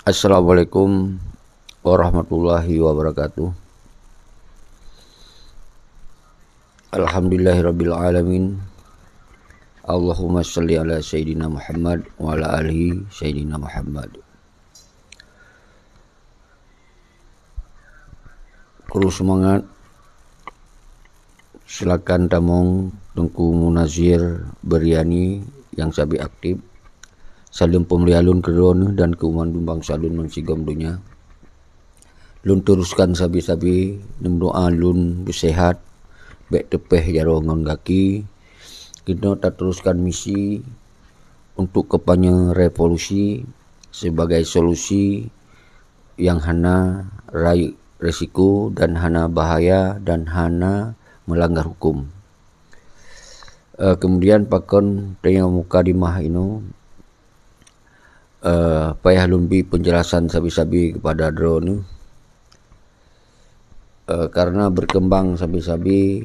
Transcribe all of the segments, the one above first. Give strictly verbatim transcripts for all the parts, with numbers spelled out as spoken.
Assalamualaikum warahmatullahi wabarakatuh. Alhamdulillahirabbil alamin. Allahumma shalli ala sayyidina Muhammad wa ala alihi sayyidina Muhammad. Kru semangat. Silakan tamong Teungku Munazir Beriani nyang sabe aktif. Saleuem peumulia lôn keu droeneuh dan keu mandum bansa lôn bansigom donya. Lôn teruskan sabe-sabe, neumeudoa lôn beuseuhat, bék teupéh jaroe ngon gaki. Keunoe tateruskan misi untuk kampanye revolusi sebagai solusi nyang hana rayeuk risiko dan hana bahaya dan hana meulanggar huköm. Eh, kemudian pakon teungoh mukadimah inoe, eh, payah lôn bi penjelasan sabe-sabe kepada droeneuh. Eh, karena berkembang sabe-sabe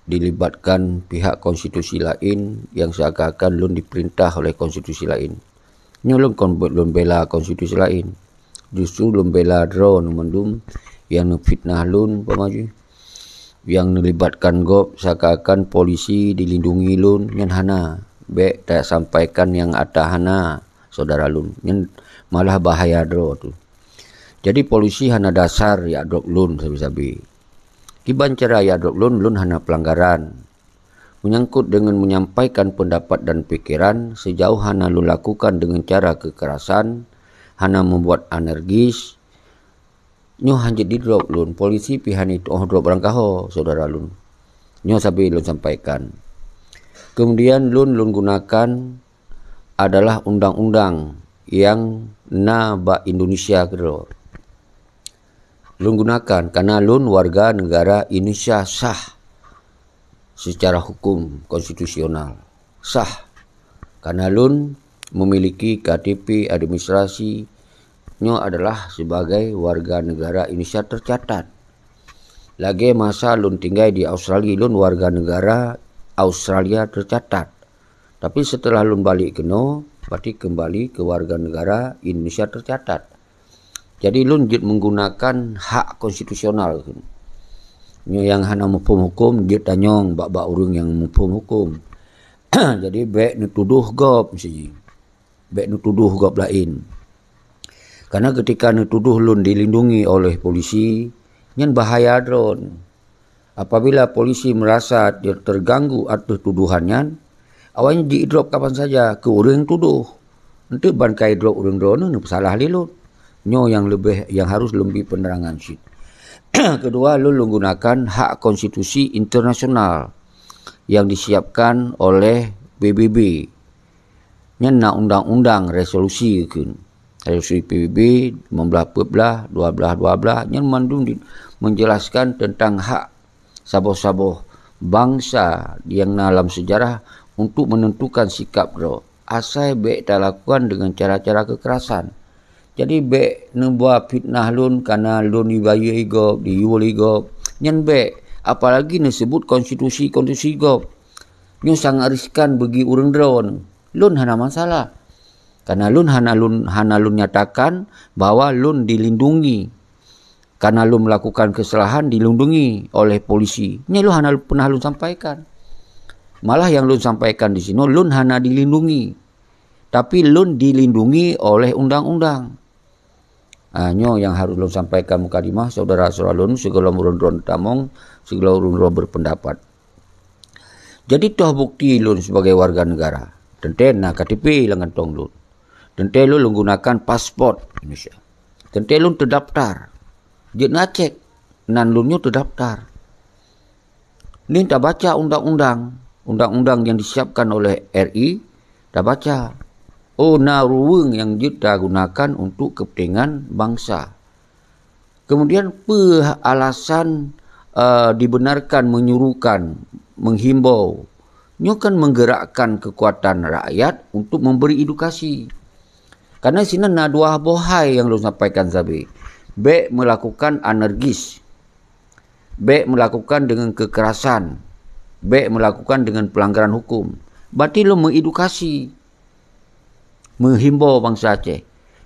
dilibatkan pihak konstitusi lain yang seakan-akan lôn diperintah oleh konstitusi lain. Nyoe lôn kon buet lôn bela konstitusi lain. Justru lôn bela droeneuh mandum nyang neufitnah lôn, umpama jih, nyang neulibatkan gob seakan-akan polisi dilindungi lôn, nyan hana. Bék tasampaikan nyang ata hana, syedara lôn. Nyan malah bahaya droe teuh. Jadi polisi hana dasar jak drop lôn sabe-sabe. Kiban cara jak drop lôn, lôn hana peulanggaran. Menyangkut dengan menyampaikan pendapat dan pikiran, sejauh hana lôn lakukan dengan cara kekerasan, hana membuat anergis, nyoe hana jeuet didrop lôn. Polisi pih hana jitu'oh drop barangkaho, syedara lôn. Nyoe sabe lôn sampaikan. Kemudian lôn, lôn gunakan adalah undang-undang nyang na bak Indonesia keudroe. Lôn gunakan karena lôn warga negara Indonesia sah secara hukum konstitusional. Sah karena lôn memiliki K T P administrasi, nyoe adalah sebagai warga negara Indonesia tercatat. Lagée masa lôn tinggai di Australia, lôn warga negara Australia tercatat. Tapi setelah lôn balek keunoe, berarti kembali ke warga negara Indonesia tercatat. Jadi lôn jeuet menggunakan hak konstitusional. Nyoe nyang hana muphom huköm, jeuet tanyong bak-bak ureuëng nyang muphom huköm. Jadi bék neutudoh gob meusti. Bék neutudoh gob laén. Karena ketika neutudoh lôn dilindungi oleh polisi, nyan bahaya droe. Apabila polisi merasa dia terganggu ateueh tuduhan nyan, awaknyan jidrop kapan saja keu ureuëng tudoh. Enteuk ban ka idrop ureuëng droeneuh neupeusalah lé lôn. Nyoe nyang leubeh, nyang harus lôn bi penerangan cit. Kedua, lôn, lôn gunakan hak konstitusi internasional yang disiapkan oleh P B B. Nyan na undang-undang resolusi kheun. Resolusi P B B lima belas empat belas, dua belas dua belas, nyan mandum di, menjelaskan tentang hak saboh-saboh bansa nyang na lam sejarah untuk menentukan sikap droe. Asai bék talakukan dengan cara-cara kekerasan. Jadi bék neuba fitnah lôn karena lôn dibayeue gob, diyue lé gob. Nyan bék, apalagi neusebut konstitusi-konstitusi gob. Nyoe sangat riskan bagi ureuëng droe. Lôn hana masalah. Karena lôn hana lôn, hana lôn nyatakan bahwa lôn dilindungi. Karena lôn melakukan kesalahan dilindungi oleh polisi. Nyoe lôn hana pernah lôn sampaikan. Malah nyang lôn sampaikan di sinoe, lôn hana dilindungi. Tapi lôn dilindungi oleh undang-undang. Ha, nyoe nyang harus lôn sampaikan mukadimah, syedara-syedara lôn, sigohlom ureuëng droe tamong, sigohlom ureuëng droe berpendapat. Jadi toh bukti lôn sebagai warga negara. Teuntée na K T P lam kantong lôn. Teuntée lôn, lôn gunakan paspor Indonesia. Teuntée lôn terdaftar. Jeuet neucek nan lôn nyoe terdaftar. Nih tabaca undang-undang, undang-undang yang disiapkan oleh R I, tabaca. Oh, na ruweueng nyang jeuet tagunakan untuk kepentingan bangsa. Kemudian, peue alasan, eh, dibenarkan menyuruhkan, menghimbau? Nyoe kan menggerakkan kekuatan rakyat untuk memberi edukasi. Karena sinan na dua boh hai nyang lôn sampaikan sabe. Bék melakukan anergis. Bék melakukan dengan kekerasan. Bék melakukan dengan pelanggaran hukum. Berarti lôn mengedukasi. Menghimbau bansa Aceh.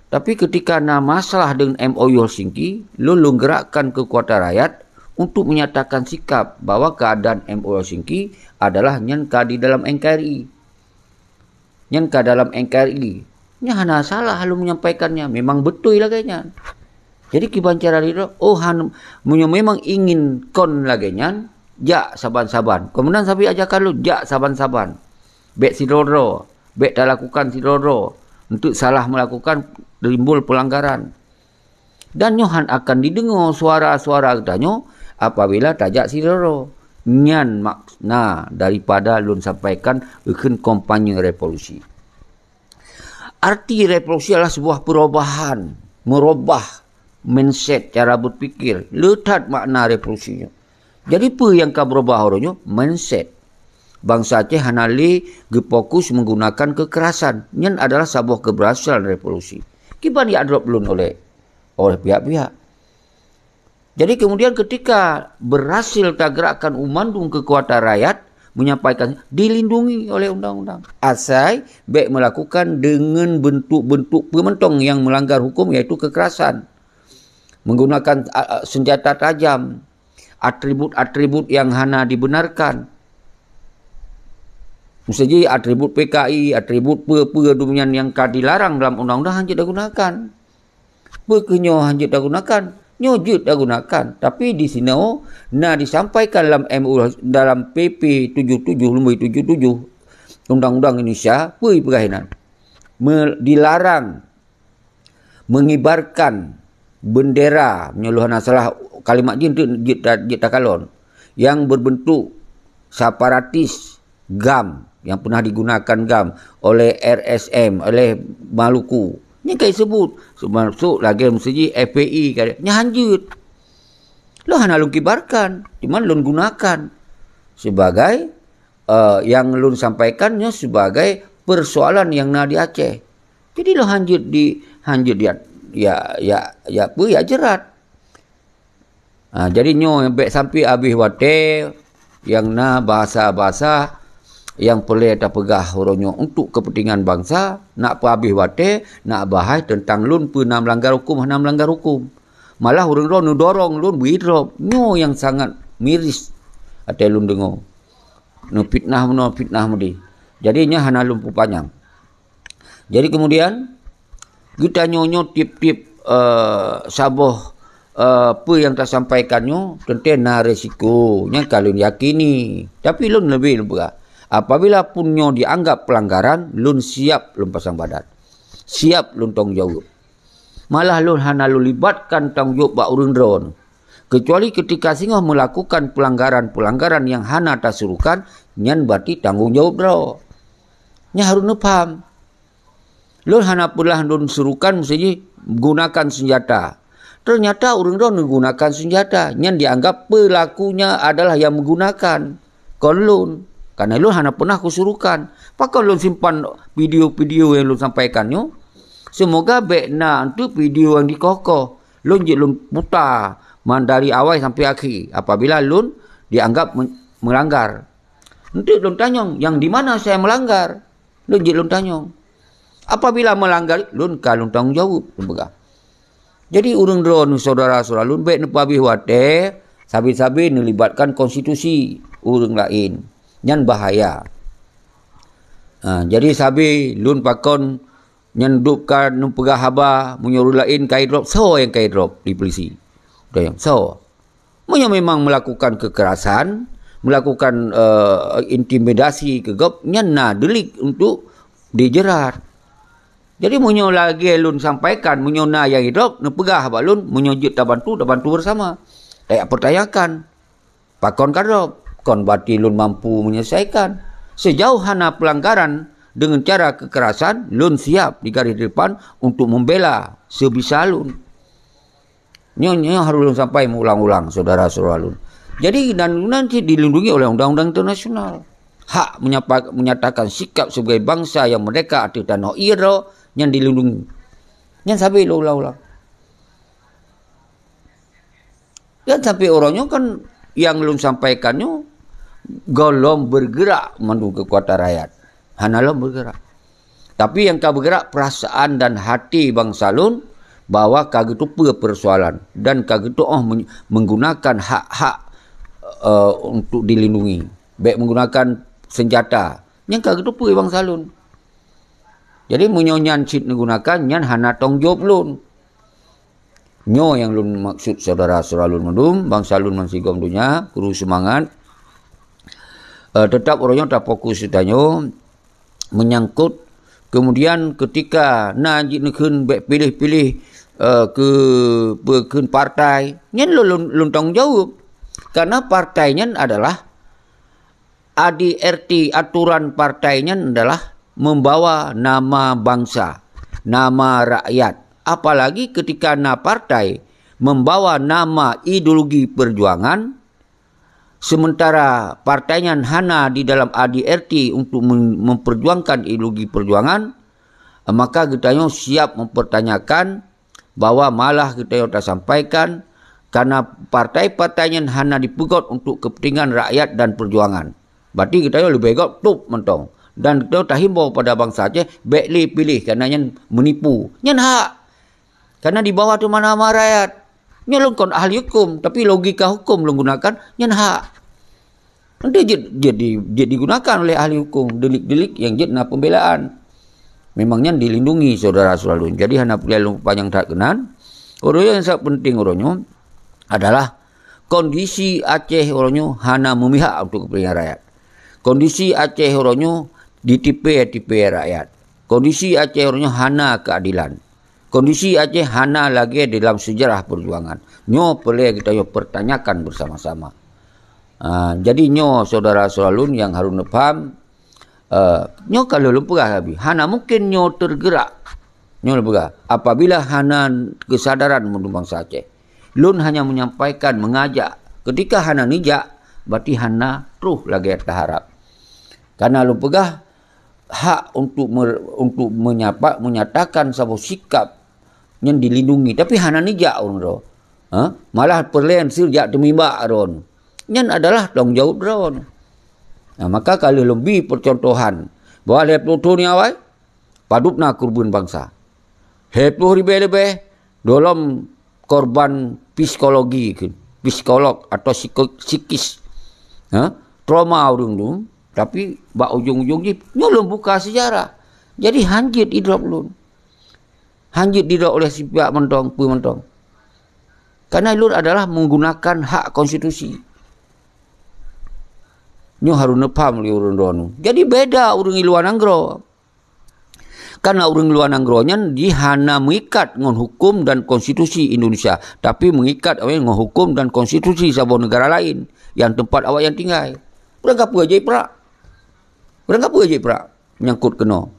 Tapi ketika na masalah dengan M O U Helsinki, lôn, lôn gerakkan kekuatan rakyat untuk menyatakan sikap bahwa keadaan M O U Helsinki adalah nyan ka di dalam N K R I. Nyan ka dalam N K R I. Nyan hana salah lôn menyampaikannya. Memang beutôi lagée nyan. Jadi kiban cara lé droe, oh, han, meunyoe memang ingin kon lagée nyan, jak saban-saban. Kon meunan sabe ajakan lôn, jak saban-saban. Bék sidroe-droe, bék talakukan sidroe-droe. Untuk salah melakukan timbul pelanggaran. Dan nyoe han akan dideungoe suara-suara geutanyoe apabila tajak sidroe-droe. Nyan makna daripada lôn sampaikan kheun kampanye revolusi. Arti revolusi adalah sebuah perubahan, merubah mindset cara berpikir. Le that makna revolusi nyoe. Jadi peue nyang ka berubah uroe nyoe? Mindset. Bansa Aceh hana lé geufokus menggunakan kekerasan. Nyan adalah saboh keberhasilan revolusi. Kiban jak drob lôn oleh, oleh pihak-pihak. Jadi kemudian ketika berhasil tagerakkan u mandum kekuatan rakyat menyampaikan, dilindungi oleh undang-undang. Asai bék melakukan dengan bentuk-bentuk peumantong yang melanggar hukum, yaitu kekerasan. Menggunakan, a, a, senjata tajam, atribut-atribut yang hana dibenarkan. Miseujih atribut P K I, atribut peue-peue dumnyan nyang ka dilarang dalam undang-undang, han jeuet tagunakan. Peu kheueh nyoe han jeuet tagunakan? Nyoe jeuet tagunakan, tapi di sinoe na disampaikan lam M U, dalam P P tujuh tujuh, lumboi tujuh tujuh Undang-Undang Indonesia, peue peugah inan? Me-, dilarang mengibarkan bendera, meunyoe lôn hana salah kalimat jih, jeuet ta-, jeuet takalon, yang berbentuk separatis, GAM, yang pernah digunakan GAM oleh R S M, oleh Maluku. Nyan ka disebut, termasuk lagée miseujih F P I, nyan han jeuet. Lôn hana lôn kibarkan, cuma lôn gunakan sebagai, eh, yang lôn sampaikan nyoe sebagai persoalan yang na di Aceh. Jadi lôn han jeuet di, han jeuet di, ya, ya, ya, peue, ya jerat. Ha, jadi nyoe bék sampai habéh watée nyang na bahasa-bahasa nyang peureulée tapeugah uroe nyoe untuk kepentingan bansa, nak peuhabéh watée, nak bahas teuntang lôn peue na meulanggar huköm, hana meulanggar huköm. Malah ureuëng droe neudorong lôn bri drob. Nyoe nyang sangat miris até lôn deungoe. Neufitnah meunoe, fitnah meudéh. Jadi nyoe hana lôn peupanyang. Jadi kemudian, geutanyoe nyoe tieb-tieb, eh, saboh, eh, peue nyang tasampaikan nyoe, teuntée na resiko nyang ka lôn yakini. Tapi lôn leubeh lôn peugah, apabila pun nyoe dianggap pelanggaran, lôn siap lôn pasang badan. Siap lôn tanggung jaweueb. Malah lôn hana lôn libatkan tanggung jaweueb bak ureuëng droe. Kecuali ketika singoh melakukan pelanggaran-pelanggaran nyang hana tasurukan, nyan berarti tanggung jaweueb droe. Nyan harôh neupaham. Lôn hana peureulée lôn surukan miseujih gunakan senjata. Ternyata ureuëng droe neugunakan senjata, nyan dianggap pelakunya adalah yang menggunakan, kon lôn. Karena lôn hana pernah kusurukan. Pakon lôn simpan video-video nyang lôn sampaikan nyoe? Semoga bék na untuk video nyang dikoh-koh. Lôn jeuet lôn puta man dari awai sampai akhé apabila lôn dianggap me-, melanggar. Enteuk lôn tanyong, yang di mana saya melanggar? Lôn jeuet lôn tanyong. Apabila melanggar, lôn ka lôn tanggung jaweueb, lôn peugah. Jadi, ureuëng droeneuh, syedara-syedara lôn, bék neupeuhabéh watée, sabe-sabe neulibatkan konstitusi ureuëng laén. Nyan bahaya. Ha, jadi, sabe lôn pakon nyan dub ka neupeugah haba, meunyoe ureuëng laén ka idrop, soe nyang ka idrop di polisi? Udah nyang soe? Meunyoe memang melakukan kekerasan, melakukan, eh, intimidasi keu gob, nyan na delik untuk dijerat. Jadi, meunyoe lagée lôn sampaikan, meunyoe na nyang idrop, neupeugah bak lôn, meunyoe jeuet tabantu, tabantu bersama. Tayak pertanyakan, pakon ka drop? Kon berarti lôn mampu menyelesaikan. Sejauh hana pelanggaran dengan cara kekerasan, lôn siap di garis depan untuk membela sebisa lôn. Nyoe, nyoe harôh lôn sampai meuulang-ulang, syedara-syedara lôn. Jadi, dan lôn cit dilindungi oleh undang-undang internasional. Hak menyapa-, menyatakan sikap sebagai bangsa yang merdeka ateueh tanoh ie droe nyan dilindungi. Nyan sabe lôn ulang-ulang. Dan sampai uroe nyoe kan nyang lôn sampaikan nyoe gohlom bergerak mandum kekuatan rakyat. Hana lom bergerak. Tapi nyang ka beugerak perasaan dan hati bansa lôn bahwa ka geuteupeue persoalan dan ka geutuoh men-, menggunakan hak-hak, eh, untuk dilindungi. Bèk menggunakan senjata. Nyang ka geuteupeue bansa lôn. Jadi, meunyoe nyan cit neugunakan, nyan hana tanggung jaweueb lôn. Nyoe nyang lôn maksud syedara-syedara lôn mandum, bansa lôn bansigom donya, kru seumangat. Eh, teutap uroe nyoe tafokus tanyoe menyangkut, kemudian ketika na jih neukheun bèk piléh-piléh, eh, keu, peue kheun partai, nyan lôn, lôn, lôn tanggung jaweueb. Karena partai nyan adalah A D R T, aturan partai nyan adalah membawa nama bangsa, nama rakyat. Apalagi ketika na partai membawa nama ideologi perjuangan, sementara partai nyan hana di dalam A D R T untuk men-, memperjuangkan ideologi perjuangan, maka geutanyoe siap mempertanyakan bahwa malah geutanyoe tasampaikan, karena partai-partai nyan hana dipeugöt untuk kepentingan rakyat dan perjuangan. Berarti geutanyoe leubeh göt top mantong. Dan geutanyoe tahimbau pada bansa Aceh, bèk lé piléh, karena nyan menipu. Nyan hak. Karena di bawah tu nama-nama rakyat. Nyoe lôn kon ahli hukum, tapi logika hukum lôn gunakan, nyan hak. Nanti jeuet, jeuet di-, jeuet digunakan oleh ahli hukum, delik-delik nyang jeuet na pembelaan. Memang nyan dilindungi syedara-syedara lôn. Jadi hana peureulèe lôn panyang that keunan. Uroe nyang sangat penting uroe nyoe adalah kondisi Aceh uroe nyoe hana memihak untuk kepentingan rakyat. Kondisi Aceh uroe nyoe ditipèe-tipèe rakyat. Kondisi Aceh uroe nyoe hana keadilan. Kondisi Aceh hana lagèe dalam sejarah perjuangan. Nyoe peureulèe geutanyoe pertanyakan bersama-sama. Ah, jadi nyoe syedara-syedara lôn nyang harôh neupaham, eh, nyoe ka lheueh lôn peugah tadi, hana mungkin nyoe teugerak. Nyoe lôn peugah, apabila hana keusadaran mandum bansa Aceh. Lôn hanya menyampaikan, mengajak. Ketika hana neujak, berarti hana troh lagèe taharap. Karena lôn peugah, hak untuk mer-, untuk menyapa-, menyatakan saboh sikap nyan dilindungi, tapi hana neujak ureueng droe. Ha? Malah peureulèe seujak teumibak droe. Nyan adalah tanggung jaweueb droe. Nah, maka ka lheueh lôn bi peucontohan bahwa lhèe ploh thôn nyang awai, padub na keureubeuen bansa. Lhèe ploh ribèe leubeh, dalam korban psikologi kheun, psikolog atau psiko-, psikis. Ha? Trauma ureueng tu, tapi bak ujong-ujong jih, nyoe lôn buka sejarah. Jadi, hanjeuet idrop lôn. Hanjeuet idrop oleh sipihak mantong, peue mantong. Karena lôn adalah menggunakan hak konstitusi. Nyoe harôh neupaham lé ureueng droeneuh. Jadi, beda ureueng i luwa nanggroe. Karena ureueng luwa nanggroe nyan jih hana meuikat ngon huköm dan konstitusi Indonesia, tapi meuikat awaknyan ngon huköm dan konstitusi saboh neugara laén nyang teumpat awaknyan tinggai. Ureueng kapeue jai prak? Ureueng kapeue jai prak nyangkot keunoe?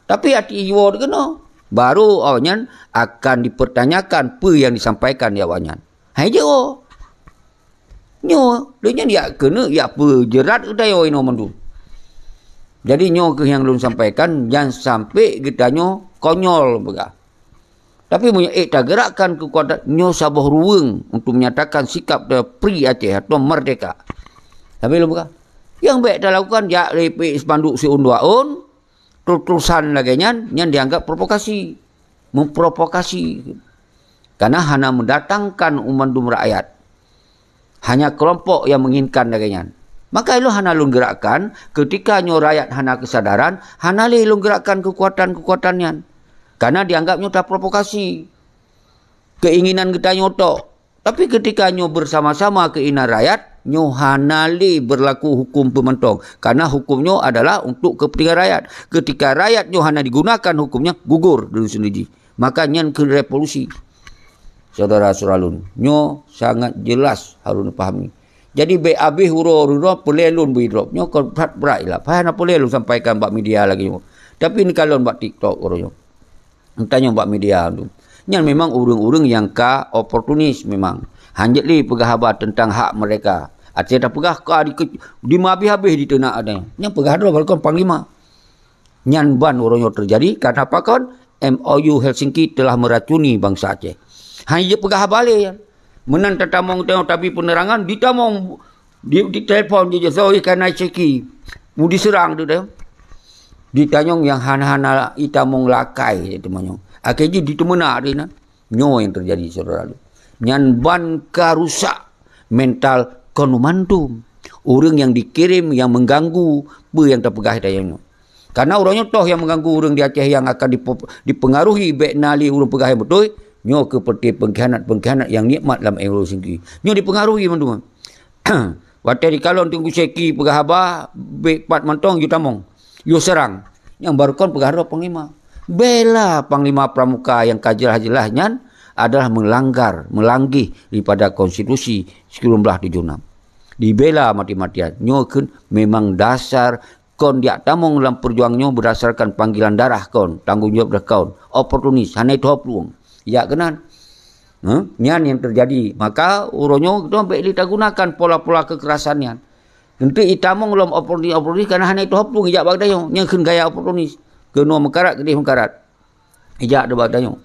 Tapi até jiwoe keunoe, baru awaknyan akan dipertanyakan peue nyang disampaikan di awaknyan. Hai jiwoe. Nyoe, lheueh nyan jak keuneuk, jak peujeurat geutanyoe inoe mandum. Jadi nyoe kheueh nyang lôn sampaikan, jan sampai geutanyoe konyol peugah. Tapi meunyoe ék tageurakkan keukuatan, nyoe saboh ruweueng untuk menyatakan sikap teuh free Aceh atau merdeka. Tapi lôn peugah, nyang bèk talakukan jak lipek spanduk siôn dua ôn, terus-terusan lagèe nyan, nyan dianggap provokasi. Memprovokasi. Karena hana mendatangkan u mandum rakyat. Hanya kelompok yang menginginkan lagèe nyan. Maka ilôn hana lôn gerakkan, ketika nyoe rakyat hana kesadaran, hana lé lôn gerakkan kekuatan-kekuatan nyan. Karena dianggap nyoe taprovokasi. Keinginan geutanyoe tok. Tapi ketika nyoe bersama-sama keinginan rakyat, nyoe hana lé berlaku hukum peumantong. Karena hukum nyoe adalah untuk kepentingan rakyat. Ketika rakyat nyoe hana digunakan hukum nyan, gugur deungon sendiri. Maka nyan keuh revolusi. Saudara-saudara lôn, nyoe sangat jelas harôh neupahami. Jadi, bèk abéh uroe-uroe peureulèe lôn bri droe. Nyoe kon that brat ilah. Payah na peureulèe lôn sampaikan bak media lagèe nyoe. Tapi neukalon bak TikTok uroe nyoe. Tanyong bak media tu. Nyan memang ureueng-ureueng nyang ka oportunis memang. Hanjeuet lé peugah haba teuntang hak mereka. Até tapeugah ka di, di ma habéh-habéh diteunak ada. Nyan peugah droe balkon panglima. Nyan ban uroe nyoe teujadi, karena pakon? M O U Helsinki telah meracuni bansa Aceh. Hana jipeugah haba lé nyan. Meunan tatamong teuh tabi peunerangan, ditamong, di, ditelepon jih, "Soe ka na Helsinki?" Mu diseurang tu deh. Di tanyong nyang hana-hana itamong lakée teumanyong. Akhé jih diteumeunak di nan. Nyoe nyang teujadi, syedara lôn. Nyan ban ka rusak mental kon mandum. Ureuëng nyang dikirém nyang mengganggu peue nyang tapeugah di tanyong nyoe. Karena uroe nyoe toh nyang mengganggu ureuëng di Aceh nyang akan dipe-, dipengaruhi bék na lé ureuëng peugah nyang beutôi, nyoe keuh peureuté peungkhianat-peungkhianat nyang nikmat lam Indonesia. Nyoe dipengaruhi mandum. Watée dikalon Teungku Syeki peugah haba, bék pat mantong yue tamong, yue seurang. Nyang barô kon peugah droe panglima. Bela panglima pramuka nyang ka jeulaih-jeulaih nyan adalah melanggar, melanggih daripada konstitusi sikureueng blaih tujoh nam. Dibela mati-matian. Nyoe kheun memang dasar kon jak tamong lam peujuang nyoe berdasarkan panggilan darah kon, tanggong jawab darah kon, oportunis, hana jiteuho plueng. Jak keunan. Huh? Nyan nyang teujadi. Maka uroe nyoe geutanyoe bék lé tagunakan pola-pola keukerasan nyan. Eunteuk itamong lom oportunis-oportunis kana hana jiteuho plueng jak bak geutanyoe. Nyang kheun gaya oportunis. Keunoe meukarat, keudeh meukarat. Ijak deuh bak geutanyoe.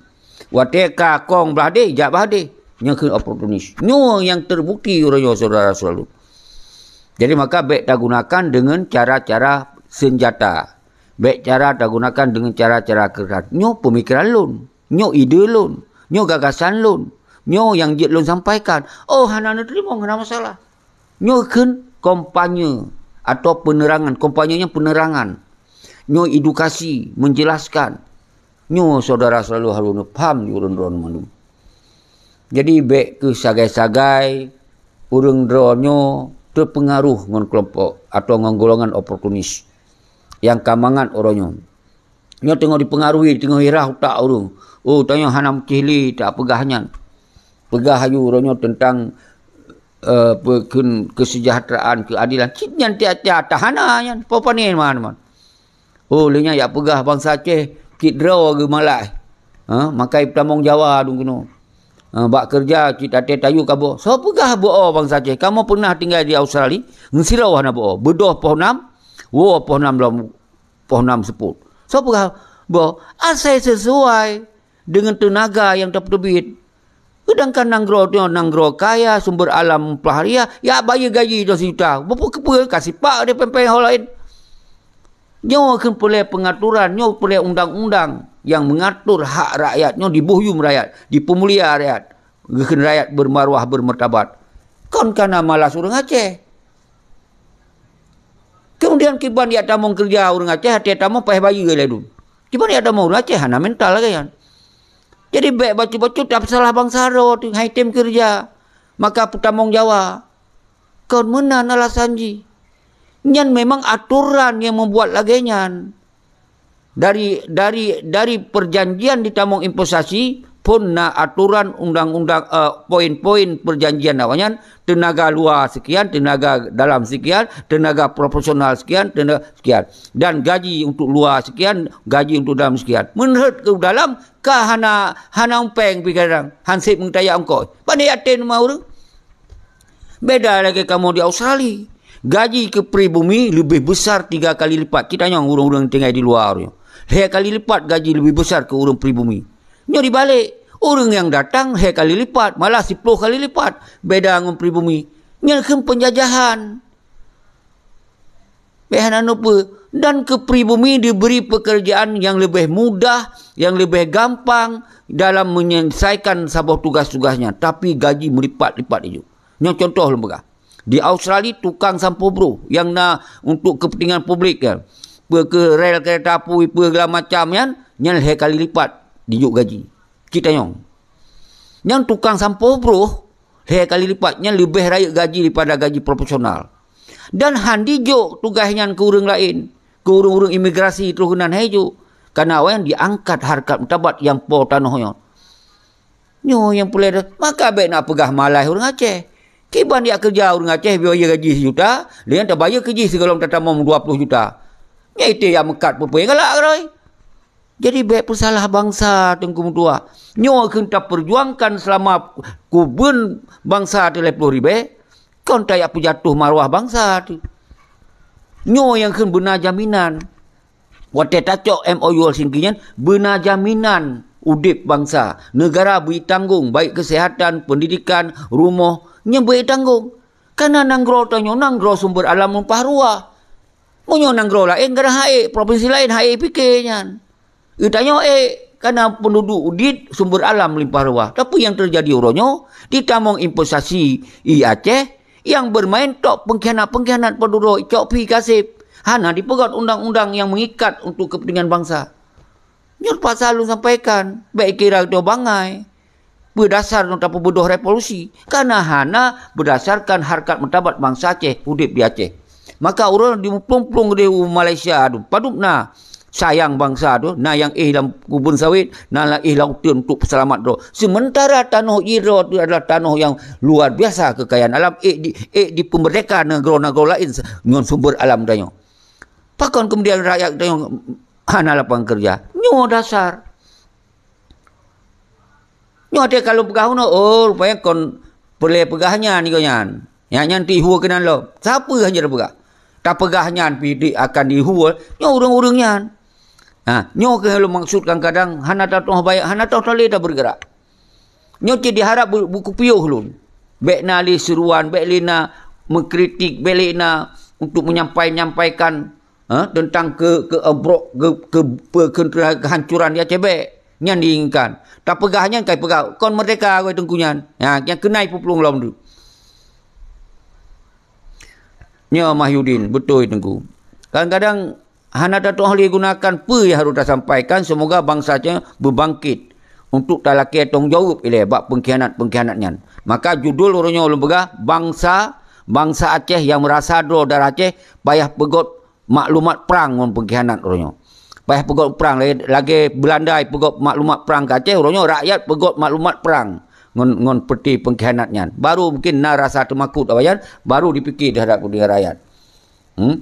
Watée ka kong blah deh, ijak blah deh. Nyang kheun oportunis. Nyoe nyang teubukti uroe nyoe, syedara-syedara lôn. Jadi maka bék tagunakan deungon cara-cara seunjata. Bék cara tagunakan deungon cara-cara keukerasan. Nyoe peumikiran lôn. Nyoe ide lôn, nyoe gagasan lôn, nyoe nyang jeuet lôn sampaikan. Oh, hana neuteurimong, hana masalah. Nyoe kheun kampanye atau penerangan, kampanye nyan penerangan. Nyoe edukasi, menjelaskan. Nyoe syedara selalu harus paham di ureuëng droeneuh mandum. Jadi, bék keuh sagai-sagai ureuëng droeneuh teupeungaruh ngon keulompok atau ngon golongan oportunis nyang ka mangat uroe nyoe. Nyoe teungoh dipeungaruhi, teungoh irah utak ureuëng. Oh, tanyoe hana meucih lé tapeugah nyan. Peugah aju uroe nyoe teuntang, eh, peue kheun keuseujahteuraan, keuadilan. Cit nyan tiap-tiap tahana nyan. Peue pane man-man. Oh, lé nyan jak peugah bansa Aceh, cit droe geumalah. Ha, makai peutamong Jawa dum keunoe. Ha, bak keureuja cit até tayue kaboh. Soe peugah beu-o bansa Aceh? Kamoe peunah tinggai di Australia, meusidroe hana beu-o. Beudôh poh nam, woe poh nam lom poh nam seupôt. Soe peugah beu-o? Asai sisuai deungon teunaga nyang tapeuteubiet. Seudangkan nanggroe nyoe nanggroe kaya, sumber alam pelarian, ya bayeue gaji dua sijuta. Beu-o keupeue ka sipak di péng-péng ho laén. Nyoe kheun peureulée peungaturan, nyoe peureulée undang-undang nyang meungatur hak rakyat nyoe diboh yuem rakyat, dipeumulia rakyat, geukheun rakyat beumarwah, beumartabat. Kon kana malas ureuëng Aceh. Keumudian kiban jak tamong keureuja ureuëng Aceh, até tamong paih bayeue lé dum. Kiban jak tamong ureuëng Aceh hana mental lagée nyan. Jadi bék bacut-bacut tapeusalah bansa droe teuh hai tem keureuja. Maka peutamong Jawa. Kon meunan alasan jih. Nyan memang atoran nyang meubuet lagée nyan. Dari, dari, dari peujanjian ditamong investasi, phon na atoran undang-undang, eh, poin-poin peujanjian awaknyan, teunaga luwa sekian, teunaga dalam sekian, teunaga profesional sekian, teunaga sekian. Dan gaji untuk luwa sekian, gaji untuk dalam sekian. Meunurot keu dalam, ka hana, hana umpeng pih kadang, han sép meutaya ongkos. Pane yatim mah ureuëng. Beda lagée kamoe di Australia. Gaji keu pribumi leubeh besar tiga kali lipat. Cit tanyong ureuëng-ureuëng tinggai di luwa nyoe. Lhée kali lipat gaji leubeh besar keu ureuëng pribumi. Nyoe dibalek, ureuëng nyang datang lhée kali lipat, malah siploh kali lipat beda ngon pribumi. Nyan kheun peunjajahan. Bék hana neupeu, dan keu pribumi diberi pekerjaan yang lebih mudah, yang lebih gampang dalam menyelesaikan saboh tugas-tugasnya, tapi gaji meulipat-lipat iju. Nyoe contoh lôn peugah. Di Australia, tukang sampoe broh nyang na untuk kepentingan publik nyan, peue keu rel kereta apui, peue segala macam nyan, nyan lhée kali lipat dijok gaji. Cit tanyong. Nyang tukang sampoe broh, lhée kali lipat, nyan leubeh rayeuk gaji daripada gaji profesional. Dan han dijok tugaih nyan keu ureuëng laén, keu ureuëng-ureuëng imigrasi troh keunan han jijok. Karena awaknyan diangkat hareukat martabat nyang po tanoh nyoe. Nyoe nyang peureulée, maka bék na peugah malas ureuëng Aceh. Kiban jak keureuja ureuëng Aceh, bayeue gaji sijuta, lé nyan tabayeue keu jih sigohlom tatamong dua ploh juta. Nyan ité jak meukat peue-peue nyang galak keudroe. Jadi bék peusalah bansa, Teungku meutuah. Nyoe kheun tapeujuangkan seulama kubeuen bansa teuh lhée ploh ribée, kon tajak peujatoh marwah bansa teuh. Nyoe nyang kheun beuna jaminan. Watée tacok M O U Helsinki nyan, beuna jaminan udeb bansa. Neugara bri tanggong, baik keuseuhatan, peundidikan, rumoh, nyan bri tanggong. Karena nanggroe tanyoe nanggroe sumber alam meulimpah ruah. Meunyoe nanggroe laén, kadang han ék, provinsi laén han ék pike nyan. Geutanyoe ék, kana penduduk udit sumber alam melimpah ruah. Tapi nyang teujadi uroe nyoe, ditamong investasi i Aceh nyang bermain tok pengkhianat-pengkhianat padum droe, cok pi kaseb. Hana dipeugöt undang-undang nyang mengikat untuk kepentingan bangsa. Nyoe terpaksa lôn sampaikan, bék kira geutanyoe bangai. Peue dasar lôn tapeubeudôh revolusi? Kana hana beudasarkan harkat martabat bansa Aceh udeb di Aceh. Maka ureuëng jimuplueng-plueng deh u Malaysia tu, padub na sayang bansa tu, na nyang éh lam kubun sawét, na nyang éh lam uteuen untuk peuseulamat droe. Seumeuntara tanoh jih droe tu adalah tanoh nyang luar biasa keukayaan alam, ék di, ék dipeumerdeka nanggroe-nanggroe laén ngon sumber alam tanyoe. Pakon keumudian rakyat tanyoe hana lapangan keureuja? Nyoe dasar. Nyoe watée ka lôn peugah unoe, oh, rupanya kon peureulée peugah nyan nyoe nyan. Nyan, nyan tihue keunan lom. Sapeue hana tapeugah? Tapeugah nyan pih di, akan dihue nyoe ureuëng-ureuëng nyan. Ha, nyoe keuh lôn maksud kadang-kadang hana tatoh bayak, hana tatoh lé tabeureugerak. Nyoe cit diharap bu-, bukeupiôh lôn. Bék na lé seuruan, bék lé na meukritik, bék lé na untuk menyampai-nyampaikan, ha, teuntang ke, ke, eh, brok, ke, ke, pe-, ke, kehancuran di Aceh bék. Nyan diinginkan. Tapeugah nyan kai peugah, kon merdeka wai teungku nyan. Ha, nyang keunai peuplueng lom tu. Nyoe Mahyudin, beutôi teungku. Kadang-kadang hana tatoh lé gunakan peue nyang harôh tasampaikan, seumoga bansa Aceh beubangkét untuk talakée tanggung jaweueb ilée bak peungkhianat-peungkhianat nyan. Maka judul uroe nyoe lôn peugah, bansa, bansa Aceh nyang meurasa droe darah Aceh payah peugöt maklumat prang ngon peungkhianat uroe nyoe. Payah peugöt prang lagée, lagée Beulanda peugöt maklumat prang keu Aceh, uroe nyoe rakyat peugöt maklumat prang ngon, ngon peuti peungkhianat nyan. Baru mungkin na rasa teumakot awaknyan, baru dipike teuhadap kepentingan rakyat. Hmm?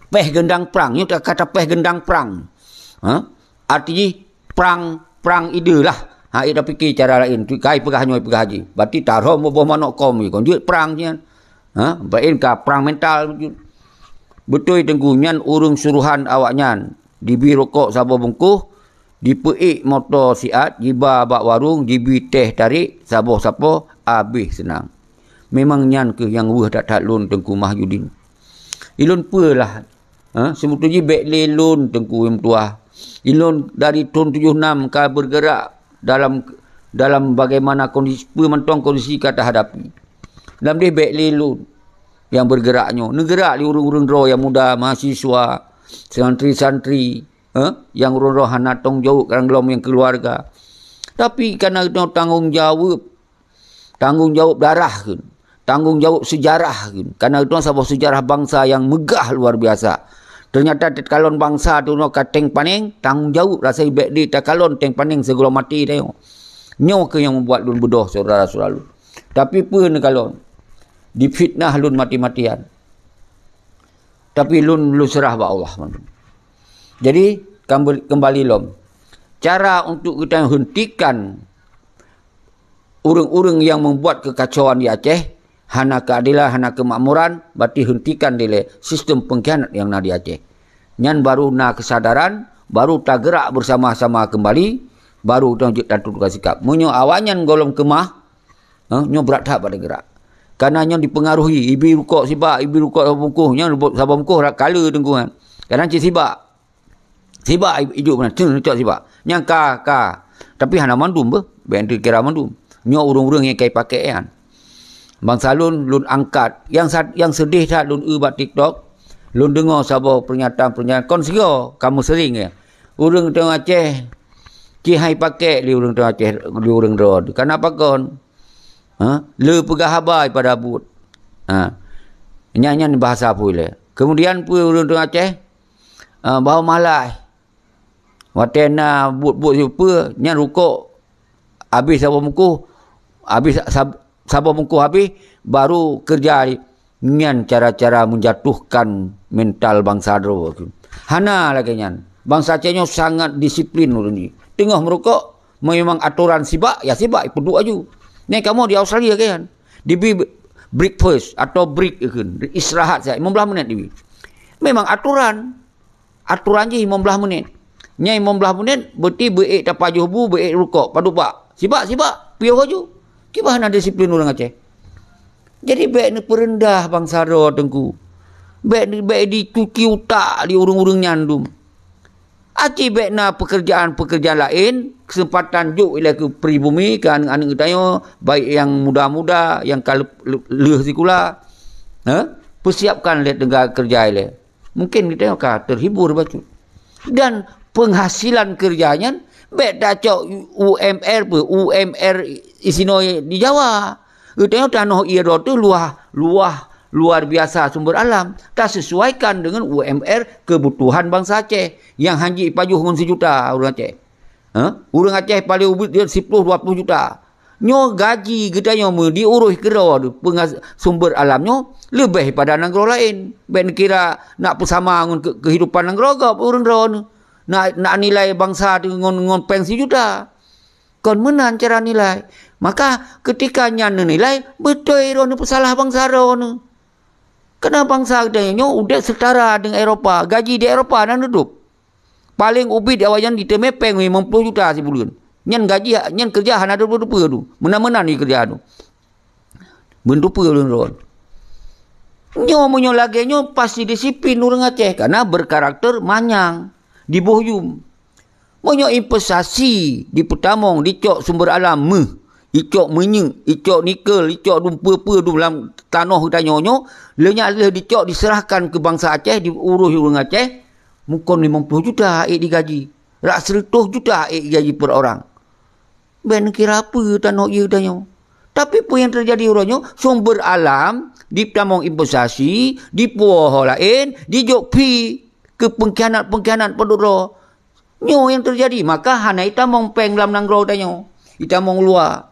Péh geundang prang, nyoe kata péh geundang prang. Ha? Arti jih prang, prang ide lah. Ha, ida pike cara laén. Tu kai peugah nyoe peugah jih. Berarti tarhom boh manok kom jih. Kon jeuet prang nyan. Ha, bain ka prang mental. Beutôi teungku nyan ureuëng suruhan awaknyan. Dibi rukok saboh bungkôh, dipeuék moto siat, jiba bak warong, jibi teh tarék, saboh sapoh, abéh seunang. Memang nyan keuh nyang weueh that-that lôn Teungku Mahyudin. Ilôn peue lah, ha, seubeutôi jih bék lé lôn Teungku Meutuah. Ilôn dari thon tujoh nam ka beureugerak dalam, dalam bagaimana kondisi, peue mantong kondisi ka tahadapi. Lam deh bék lé lôn nyang beureugerak nyoe. Neugeurak lé ureuëng-ureuëng droe nyang muda, mahasiswa, santri-santri, eh, nyang ureuëng droe hana tanggung jaweueb kadang lom nyang keuluwarga. Tapi kana geutanyoe tanggung jaweueb, tanggung jaweueb darah kheun, tanggung jaweueb seujarah kheun. Kana geutanyoe saboh seujarah bansa nyang meugah luar biasa. Teunyata takalon bansa tu nyoe ka teng paneng, tanggung jaweueb rasa bék di takalon teng paneng sigohlom maté tanyoe. Nyoe keuh nyang meubuat lôn beudôh syedara-syedara lôn. Tapi peue neukalon? Difitnah lôn mati-matian. Tapi lôn, lôn seurah bak Allah mandum. Jadi, kembali, kembali lom. Cara untuk kita hentikan ureuëng-ureuëng nyang membuat kekacauan di Aceh, hana keadilan, hana kemakmuran, berarti hentikan dilée sistem pengkhianat nyang na di Aceh. Nyan baru na kesadaran, baru tagerak bersama-sama kembali, baru kita jeuet tantu tukang sikap. Meunyoe awaknyan gohlom keumah, ha, nyoe brat that bak tagerak. Karena nyoe dipengaruhi, ibi rukok sibak, ibi rukok saboh bungkôh, nyoe saboh bungkôh rab kale teungku nyan. Kadang cit sibak. Sibak i-, idup meunan, cen cok sibak. Nyang ka, ka. Tapi hana mandum beuh, bék kira mandum. Nyoe ureuëng-ureuëng nyang kai pakai nyan. Bansa lôn, lôn angkat. Nyang sa-, nyang seudeh that lôn eu bak TikTok, lôn deungoe saboh pernyataan-pernyataan kon sigoe, kamoe sering ya. Ureuëng teuh Aceh, ci hai pakai lé ureuëng teuh Aceh, lé ureuëng droe. Kenapa kon? Ha? Le peugah haba pada buet. Ha. Nyan, nyan bahasa peue lé. Kemudian peue ureuëng teuh Aceh? Ah, bahwa malah. Watée na buet-buet sipeue, nyan rukok habéh saboh bungkôh, habéh sab-, saboh bungkôh habéh, baru keureuja nyan cara-cara menjatuhkan mental bansa droe. Hana lagée nyan. Bansa Aceh nyoe sangat disiplin ureuëng jih. Teungoh meurukok, memang atoran sibak, ya sibak, ipeuduek aju. Nyan kamoe di Australia kan. Dibi breakfast atau break kan. Istirahat saja, lima belas menit dibi. Memang atoran. Atoran jih lima belas menit. Nyan lima belas menit, berarti beuék tapajoh bu, beuék rukok, padub bak. Sibak, sibak, piôh aju. Kiban hana disiplin ureuëng Aceh. Jadi, bék neupeureundah bansa droe teungku. Bék, bék dicuci utak di ureuëng-ureuëng nyan dum. Aci bék na peukeurjaan-peukeurjaan laén, keuseumpatan jok ilée keu pribumi, keu aneuëk-aneuëk geutanyoe, baik nyang muda-muda, nyang ka leuh, leuh sikula. Ha? Peusiapkan lé teungga keureuja ilée. Mungken geutanyoe ka teuhibur bacut. Dan peunghasilan keureuja nyan bék tacok U M R peue, U M R isinoe di Jawa. Geutanyoe tanoh ie droe teuh luwah, luwah, luar biasa sumber alam. Tasesuaikan deungon U M R keubutuhan bansa Aceh nyang hanjeuet pajoh ngon sijuta ureuëng Aceh. Ha? Ureuëng Aceh paleng ubit dia siploh dua ploh juta. Nyoe gaji geutanyoe meu diurus keudroe peungas-, sumber alam nyoe leubeh pada nanggroe laén. Bék neukira nak peusama ngon keu-, keuhidupan nanggroe gob ureuëng droe nyoe. Nak, nak nilai bansa teuh ngon, ngon péng sijuta. Kon meunan cara nilai. Maka keutika nyan neunilai, beutôi droe nyoe peusalah bansa droe nyoe. Keureuna bansa geutanyoe nyoe udeb seutara deungon Eropa, gaji di Eropa na neutôb. Paleng ubit awaknyan jiteumé péng limong ploh juta sibuleuen. Nyan gaji, nyan keureuja hana teupeue-teupeue tu. Meunan-meunan jih keureuja tu. Beuntupeue lôn ron. Nyoe meunyoe lagée nyoe pasti disiplin ureuëng Aceh, karena berkarakter manyang, diboh yum. Meunyoe investasi dipeutamong, dicok sumber alam méuh, icok minyeuk, icok nikel, icok dum peue-peue dum lam tanoh geutanyoe nyoe, lheueh nyan lheueh dicok diserahkan keu bansa Aceh, diurus ureuëng Aceh, mukon limong ploh juta ék digaji, rak seratus juta ék digaji per orang. Bék neukira peue tanoh ie geutanyoe. Tapi peue nyang teujadi uroe nyoe, sumber alam dipeutamong investasi, dipuwoe ho laén, dijok phi keu peungkhianat-peungkhianat padub droe. Nyoe nyang teujadi, maka hana itamong péng lam nanggroe tanyoe, itamong luwa.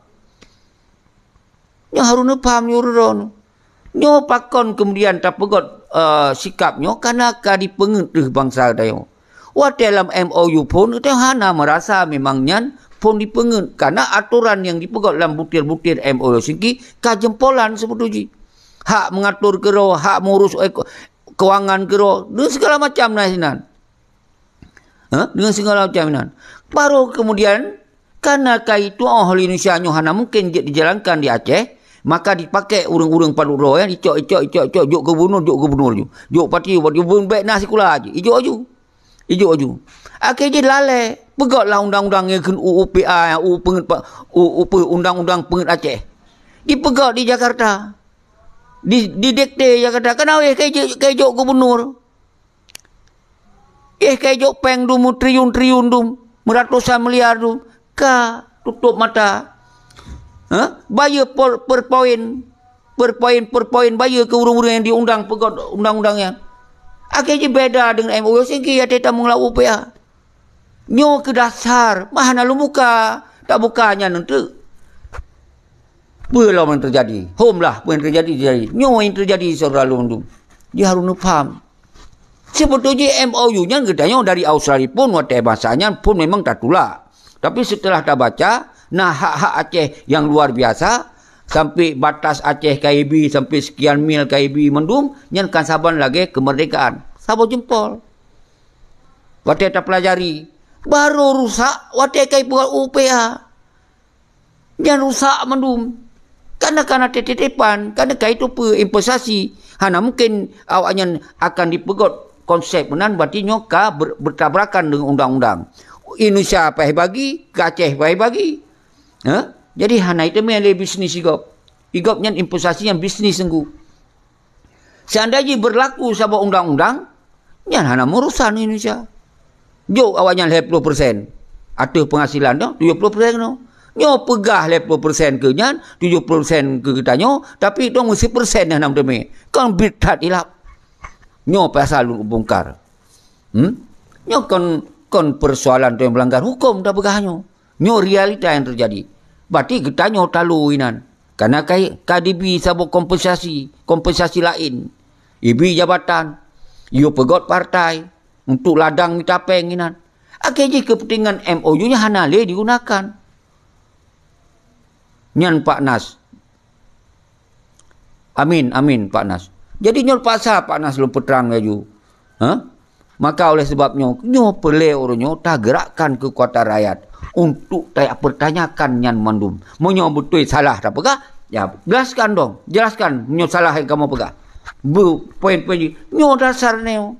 Nyoe harôh neupaham nyoe droeneuh. Nyoe pakon keumudian tapeugöt, eh, sikab nyoe, kana ka dipeungeuet deuh bansa tanyoe. Watée lam M O U phon, tanyoe hana meurasa memang nyan phon dipeungeuet, kana atoran nyang dipeugöt lam butir-butir M O U Helsinki ka jeumpolan seubeutôi jih. Hak meungatur keudroe, hak meurus eko-, keuangan keudroe, deungon sigala macam na sinan. Ha? Deungon sigala macam inan. Baru keumudian, kana ka itu'oh lé Indonesia nyoe hana mungken jeuet dijalankan di Aceh, maka dipaké ureuëng-ureuëng padub droe, ya, dicok, icok, icok, icok, jok gubunur, jok gubunur ju. Jok pati, jok pati, bék na sikula ju. Ijok aju. Ijok aju. Akhé jih lalée, peugötlah undang-undang nyang kheun U U P A, U U peungeuet pa-, U U P, undang-undang peungeuet Aceh. Dipeugöt di Jakarta. Di, didikte Jakarta. Kana wéh ka ijok, ka ijok gubunur. Eh, ka ijok péng dum, triun-triun dum, meuratosan miliar dum, ka tutôp mata. Ha? Bayeue per, per poin, per poin, per poin bayeue keu ureuëng-ureuëng nyang diundang peugöt undang-undang nyan. Akhé jih beda deungon M O U Helsinki, até tamong lam U P A. Nyoe keu dasar, mah hana lôn buka, tabuka nyan eunteuk. Peue lom nyang teujadi? Hom lah, peue nyang teujadi, teujadi. Nyoe nyang teujadi, syedara lôn dum. Jih harôh neupaham. Seubeutôi jih M O U nyan geutanyoe dari Australia phon watée masa nyan phon memang tatulak. Tapi seuteulah tabaca, na hak-hak Aceh nyang luar biasa, sampai batas Aceh K I B, sampai sekian mil K I B mandum, nyan kan saban lagée keumeurdekaan. Saboh jeumpol. Watée tapeulajari, baru rusak watée ka ipeugöt U P A. Nyan rusak mandum. Kana, kana titip-titipan, kana ka itupeue investasi. Hana mungken awaknyan akan dipeugöt konsep meunan, berarti nyoe ka ber-, bertabrakan deungon undang-undang. Indonesia payah bagi, keu Aceh payah bagi. Ha? Jadi hana iteumé lé bisnis igob. Igob nyan investasi nyang bisnis teungku. Seandai jih beurlaku saboh undang-undang, nyan hana meurusan Indonesia. Jok awaknyan lhée ploh persen ateueh penghasilan nyoe, tujoh ploh persen nyoe. Nyoe peugah lhée ploh persen keu nyan, tujoh ploh persen keu geutanyoe, tapi dong sipersen nyang hana meuteumé. Kon bit that ilap. Nyoe pasal lôn bongkar. Hmm? Nyoe kon, kon persoalan tu nyang meulanggar huköm tapeugah nyoe. Nyoe realita nyang teujadi. Berarti geutanyoe talo inan. Kana ka, ka dibi saboh kompensasi, kompensasi laén. Ibi jabatan, yue peugöt partai untuk ladang mita péng inan. Akhé jih keupeuntengan M O U nyan hana lé digunakan. Nyan Pak Nas. Amin, amin, Pak Nas. Jadi nyoe paksa Pak Nas lôn peutrang laju. Ha? Maka oleh sebab nyoe, nyoe peureulée uroe nyoe tagerakkan keukuatan rakyat untuk tapertanyakan nyan mandum. Meunyoe beutôi salah tapeugah, ya, jelaskan dong, jelaskan meunyoe salah nyang kamoe peugah. Beu poin-poin jih. Nyoe dasar nyoe.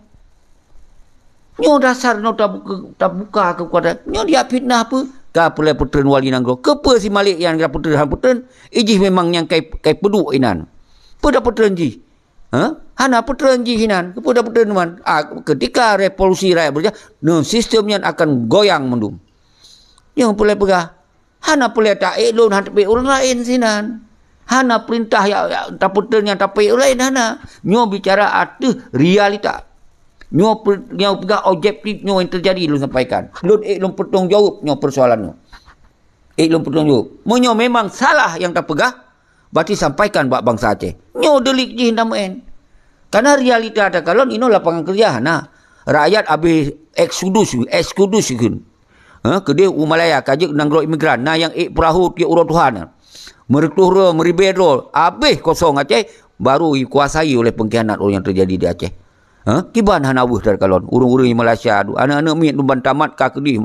Nyoe dasar nyoe tabuka, tabuka keukuatan. Nyoe dia fitnah peue? Ka peureulée peutreun wali nanggroe. Keupeue si Malik nyang ka peutreun han peutreun? Ijih memang nyang kai, kai peuduek inan. Peue da peutreun jih? Ha? Hana peutreun jih inan. Keupeue da peutreun man? Ah, ketika revolusi rakyat berjaya, nyoe sistem nyan akan goyang mandum. Nyang peureulée peugah, hana peureulée taék lôn han tapeuék ureuëng laén sinan. Hana peurintah ya, ya tapeutreun nyang tapeuék ureuëng laén, hana. Nyoe bicara ateueh realita. Nyoe pe-, nyoe peugah objektif nyoe nyang teujadi lôn sampaikan. Lôn ék lôn peutanggung jaweueb nyoe persoalan nyoe. Ék lôn peutanggung jaweueb. Meunyoe memang salah nyang tapeugah, berarti sampaikan bak bansa Aceh. Nyoe delik jih hana meuén. Karena realita takalon inoe lapangan kerja hana. Rakyat habéh eksodus, eksodus kheun. Ha, keudeh u Malaya ka jeuet nanggroe imigran, na nyang ék peurahô tiep uroe tuha na. Meureutôh droe, meuribée droe, habéh kosong Aceh, baru dikuasai oleh pengkhianat ureuëng nyang teujadi di Aceh. Ha, kiban hana weueh takalon, ureuëng-ureuëng di Malaysia tu, aneuëk-aneuëk miet tu ban tamat ka keudeh.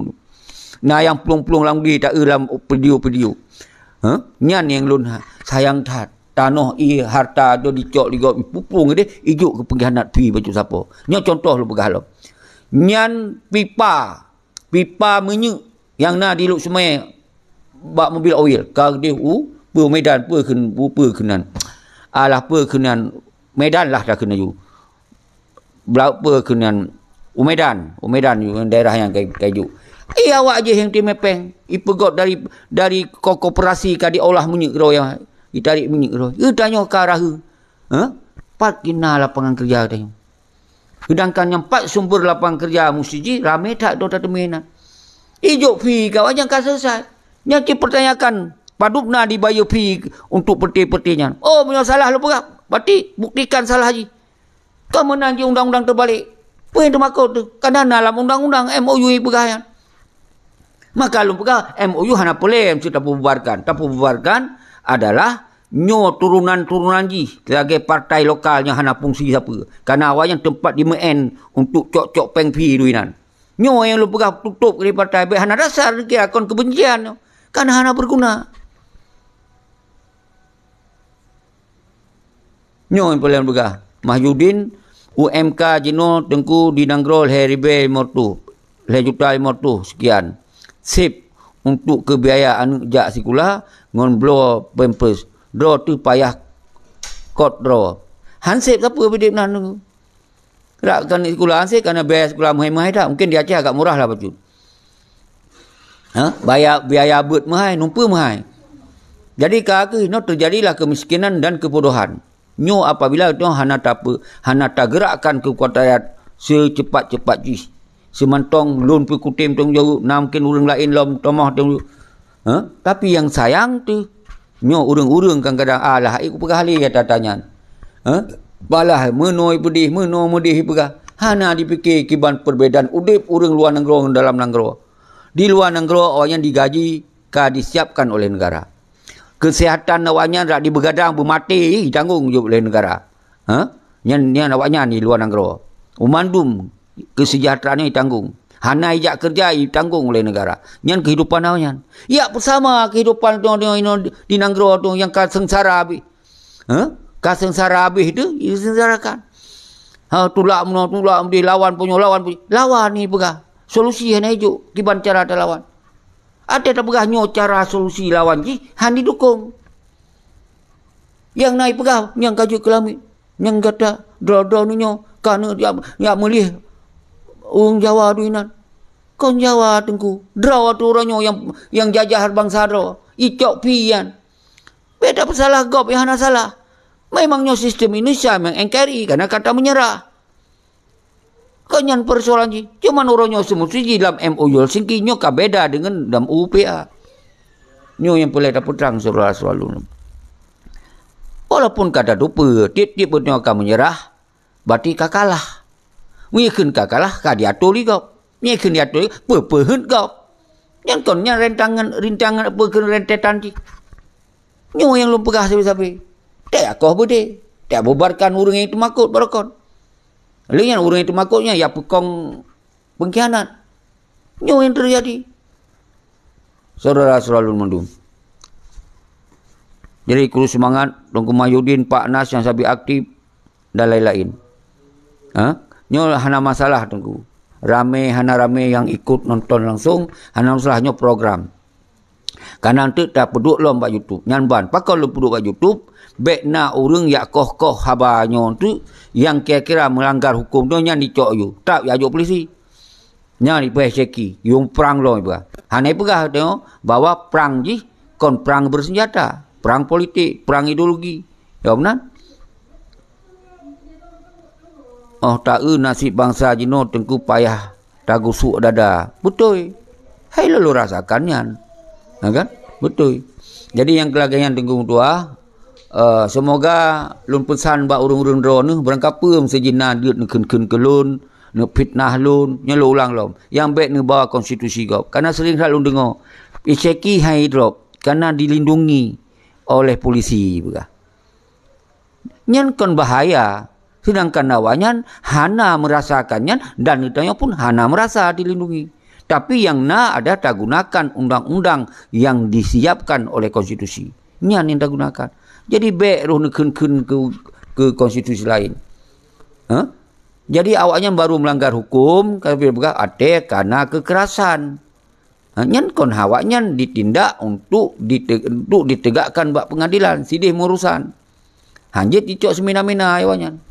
Na nyang plueng-plueng lam udi taeu lam video-video. Ha, nyan nyang lôn ha-, sayang that. Tanoh ie harta do dicok di gob ipupung deh, ijok keu pengkhianat phi bacut sapo. Nyoe contoh lôn peugah lom. Nyan pipa, pipa minyeuk nyang na di Lhokseumawe bak mobil oil. Ka deh u peue Medan, peue kheun, u peue kheun nan. Alah, peue kheun nan, Medan lah takheun laju. Bla-, peue kheun nan, u Medan, u Medan daerah nyang kai-, kaiju. Iya awak jih nyang timé péng, ipeugöt dari, dari ko-, koperasi ka diolah minyeuk droe, itarék minyeuk droe. Geutanyoe ka rahu. Ha? Pat kina lapangan kerja tanyoe. Sedangkan nyang pat sumber lapangan kerja musti jih, ramé that droe tateumé na. Ijok fee ka awak nyan ka selesai. Nyan cit pertanyakan, padub na dibayeue fee untuk peureuté-peureuté nyan. Oh, meunyoe salah lôn peugah, berarti buktikan salah jih. Kon meunan jih undang-undang teubalek. Peue nyang teumakot tu? Kan hana lam undang-undang M O U peugah nyan. Maka lôn peugah, M O U hana peureulée meusti tapeububarkan. Tapeububarkan adalah nyoe turunan-turunan jih lagée partai lokal nyang hana fungsi sapeue. Karena awaknyan teumpat jimeu'en untuk cok-cok péng fee dui nan. Nyoe nyang lôn peugah tutôp keu partai, bék hana dasar kira kon keubencian nyoe. Karena hana beuguna. Nyoe nyang paleng peugah, Mahyudin, U M K jinoe Teungku di nanggroe lhée ribée limong reutôh, lhée juta limong reutôh sekian. Sép untuk keu biaya aneuëk jak sikula ngon bloe pampers. Droe teuh payah kot droe. Han sép sapeue bidep nan Teungku. Rak keuneuk sikula han sép, kana biaya sikula meuhai-meuhai that. Mungkin di Aceh agak murah lah bacut. Ha? Biaya, biaya beuet meuhai, numpeue meuhai. Jadi ka keuh nyoe teujadilah keumiskinan dan keubodohan. Nyoe apabila nyoe hana tape-, hana tageurakkan keukuatan rakyat seucepat-cepat jih. Seumantong lôn peukutem tanggung jaweueb, na mungken ureuëng laén lom tamah tanggung jaweueb. Ha? Tapi nyang sayang teuh, nyoe ureuëng-ureuëng kadang-kadang, "Alah, ék kupeugah lé ata-ata nyan." Ha? Balah meunoe peudeh, meunoe meudeh peugah. Hana dipike kiban perbedaan udeb ureuëng luwa nanggroe ngon dalam nanggroe. Di luwa nanggroe awaknyan digaji ka disiapkan oleh negara. Keuseuhatan awaknyan rak di beugadang beumaté jitanggong jok lé negara. Ha? Nyan, nyan awaknyan di luwa nanggroe. Umandum keuseujahteuraan nyan jitanggong. Hana ijak keureuja jitanggong lé negara. Nyan keuhidupan awaknyan. Yak peusama keuhidupan tu, tu, tu, di nanggroe tu nyang ka seungsara abéh. Ha? Ka seungsara abéh tu, jiseungsarakan. Ha, tulak meunoe, tulak meudeh, lawan punyoe, lawan punyoe. Lawan ni peugah. Solusi hana ijok, kiban cara talawan. Até tapeugah nyoe cara solusi lawan jih, han jidukong. Nyang na jipeugah nyang ka jeuet keu lamiet, nyang gata droe-droe nyoe ka neuk jak, jak meulih ureuëng Jawa dui nan. Kon Jawa Teungku, droe ateueh uroe nyoe nyang, nyang jajah bansa droe, icok pih nyan. Bék tapeusalah gob nyang hana salah. Memang nyoe sistem Indonesia memang N K R I, karena kata menyerah. Kon nyan persoalan jih. Cuman uroe nyoe seumusi jih lam M O U Helsinki nyoe ka beda deungon lam U U P A. Nyoe nyang peureulée tapeutrang syedara selalu. Walaupun ka tatupeue, tieb-tieb buet nyoe ka menyerah, berarti ka kalah. Meunyoe kheun ka kalah, ka diatur lé gob. Meunyoe kheun diatur, peue-peue heuet gob. Nyan kon nyan rintangan, rintangan peue kheun rentetan jih. Nyoe nyang lôn peugah sabe-sabe. Teuakoh beudé, teububarkan ureuëng nyang teumakot barokon. Lé nyan ureuëng nyang teumakot nyan ya peukong pengkhianat. Nyoe nyang teujadi. Syedara-syedara lôn mandum. Jadi, kru seumangat, Teungku Mahyudin, Pak Nas nyang sabe aktif, dan lain-lain. Ha? Nyoe hana masalah, Teungku. Ramé hana ramé nyang ikut nonton langsung, hana masalah, nyoe program. Kana teuk tapeuduek lom bak YouTube. Nyan ban. Pakon lôn peuduek bak YouTube? Bék na ureuëng jak koh-koh haba nyoe teuk nyang kira-kira meulanggar huköm nyoe, nyan jicok yue. Trap jak jok polisi. Nyan ipeugah Syeki, yue prang lom ipeugah. Hana ipeugah tanyoe bahwa prang jih kon prang bersenjata, prang politik, prang ideologi. Ya, meunan? Oh, taeu nasib bansa jinoe, Teungku, payah tagusok dada. Beutôi. Hai lôn rasakan nyan. Ha, kan? Beutôi. Jadi nyang keu lagée nyan, Teungku Meutuah, eh, seumoga lôn peusan bak ureuëng-ureuëng droeneuh, barangkapeue meusé jih na deuet neukheun-kheun keu lôn, neufitnah lôn, nyoe lôn ulang lom. Nyang bék neubawa konstitusi gob. Karena sering that lôn deungoe, Syeki hai drop, karena dilindungi oleh polisi, peugah. Nyan kon bahaya, sedangkan awaknyan hana merasakan nyan dan geutanyoe pun hana merasa dilindungi. Tapi nyang na ada tagunakan undang-undang yang disiapkan oleh konstitusi. Nyan yang tagunakan. Jadi bék roh neukheun-kheun ke, ke konstitusi lain. Ha? Jadi awaknyan baru melanggar hukum, kalau peugah até karena kekerasan. Ha, nyan kon awaknyan ditindak untuk dite-, untuk ditegakkan bak pengadilan, sideh meurusan. Hanjeuet dicok semina-mina awaknyan.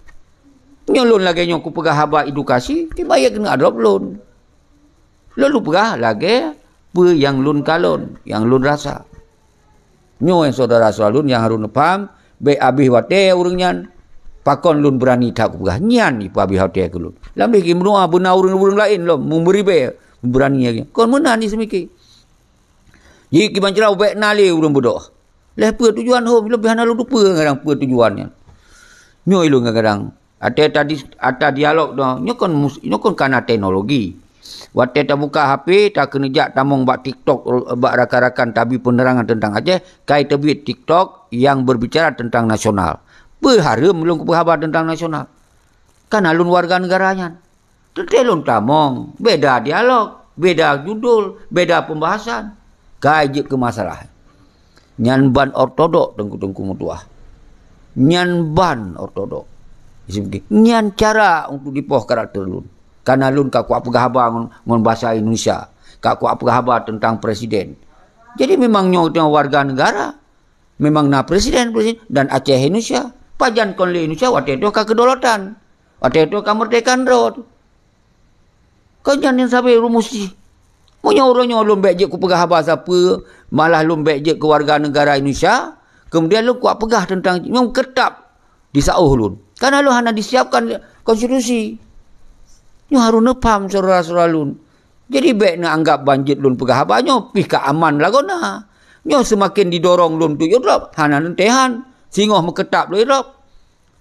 Nyoe lôn lagée nyoe kupeugah haba edukasi, tiba ia keuneuk adrop lôn. Lôn peugah lagée peue nyang lôn kalon, nyang lôn rasa. Nyoe syedara-syedara lôn nyang harôh neupaham, bék abéh watée ureuëng nyan. Pakon lôn beurani that kupeugah nyan, ipeuabéh watée keu lôn. Lam deh meudoá beuna ureuëng-ureuëng laén lom meubri bée beurani lagée. Kon meunan jih seumike. Jih kiban cira bék na lé ureuëng beudôh. Leh peue tujuan hom, leubeh hana lôn teupeue ngadang peue tujuan nyan. Nyoe ilôn kadang-kadang. Watée tadi ata dialog nyoe, nyoe kon mus-, nyoe kon kana teknologi. Watée tabuka H P, takeuneuk jak tamong bak TikTok, bak rakan-rakan tabi penerangan tentang Aceh, kai teubiet TikTok yang berbicara tentang nasional. Peue hareuem lôn kupeuhaba tentang nasional? Kana lôn warga negara nyan. Teuntée lôn tamong, beda dialog, beda judul, beda pembahasan. Kai jeuet keu masalah. Nyan ban ortodok, Teungku-teungku meutuah. Nyan ban ortodok. Nyan cara untuk dipoh karakter lôn. Karena lôn ka kuat peugah haba ngon, ngon bahasa Indonesia. Ka kuat peugah haba tentang presiden. Jadi memang nyoe teuh warga negara. Memang na presiden, presiden dan Aceh Indonesia. Pajan kon lé Indonesia watée teuh ka kedaulatan. Watée teuh ka merdeka droe. Kon nyan nyang sabe rumus jih. Meunyoe uroe nyoe lôn bék jeuet kupeugah haba sapeue, malah lôn bék jeuet keu warga negara Indonesia, kemudian lôn kuat peugah teuntang nyoe keutab disauh lôn. Karena lôn hana disiapkan konstitusi. Nyoe harôh neupaham syedara-syedara lôn. Jadi bék neuanggap ban jeuet lôn peugah haba nyoe pih ka aman lagoe na. Nyoe seumaken didorong lôn untuk idrop, hana teuntée han. Singoh meukeutab lôn idrop.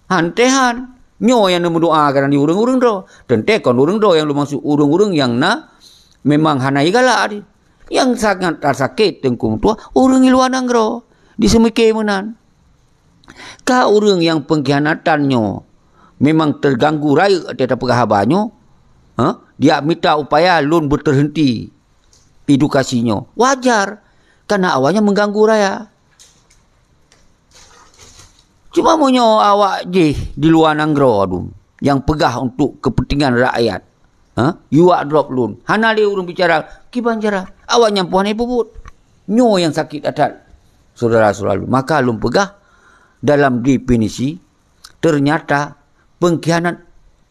Han teuntée han. Nyoe nyang neumeudoá kadang di ureuëng-ureuëng droe. Teuntée kon ureuëng droe nyang lôn maksud, ureuëng-ureuëng nyang na memang hana igalak di. Nyang sangat tasakét Teungku meutuah, ureuëng i luwa nanggroe. Diseumike meunan. Ka ureuëng nyang peungkhianatan nyoe memang teuganggu rayeuk ateueh tapeugah haba nyoe, ha? Dia mita upaya lôn beuteurhenti edukasi nyoe. Wajar, karena awaknyan mengganggu raya. Cuma meunyoe awak jih di luwa nanggroe dum nyang peugah untuk kepentingan rakyat, ha? Yuak drop lôn. Hana lé ureuëng bicara, kiban cara. Awaknyan pun hana ipubuet. Nyoe nyang sakét that, syedara-syedara lôn. Maka lôn peugah dalam definisi, ternyata peungkhianat,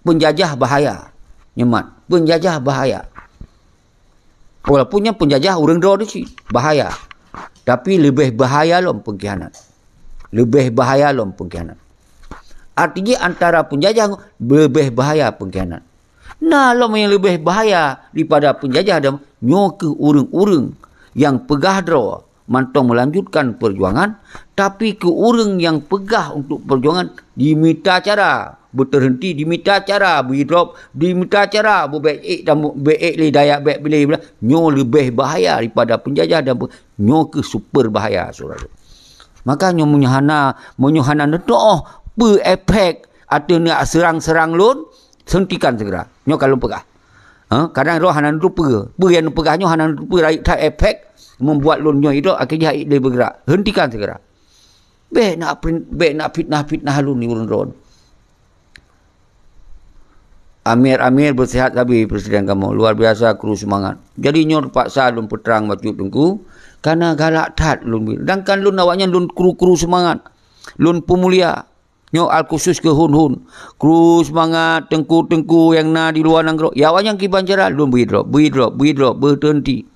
peunjajah bahaya. Nyemat, peunjajah bahaya. Walaupun nyan peunjajah ureuëng droe di cit, bahaya. Tapi leubeh bahaya lom peungkhianat. Leubeh bahaya lom peungkhianat. Artinya antara peunjajah ngon leubeh bahaya peungkhianat. Na lom nyang leubeh bahaya daripada peunjajah dan nyoe keuh ureuëng-ureuëng nyang peugah droe mantong melanjutkan perjuangan, tapi keu ureuëng nyang peugah untuk perjuangan dimita cara beuteurhenti, dimita cara beudrop, dimita cara beubék ék tamu, bék ék lé daya bék bilé blah, nyoe leubeh bahaya daripada peunjajah dan pe-, nyoe keuh super bahaya, syedara. Maka nyoe meunyoe hana, meunyoe hana neutoh peue efek ateueh neuk seurang-seurang lôn, hentikan segera. Nyoe ka lôn peugah. Ha, kadang droe hana neuteupeue. Peue nyang neupeugah nyoe hana neuteupeue, rayeuk that efek membuat lôn nyoe idrop, akhé jih hana lé beugerak. Hentikan segera. Bék nak prin-, bék nak fitnah-fitnah lôn di ureuëng droe. Amir-amir beuseuhat sabe presiden kamoe, luar biasa kru seumangat. Jadi nyoe teupaksa lôn peutrang bacut teungku, kana galak that lôn bi. Sedangkan lôn awaknyan lôn kru-kru seumangat, lôn peumulia. Nyoe al khusus keu hun-hun. Kru seumangat teungku-teungku nyang na di luwa nanggroe. Ya awaknyan kiban cara lôn bri droe, bri droe, bri droe, beuteunti.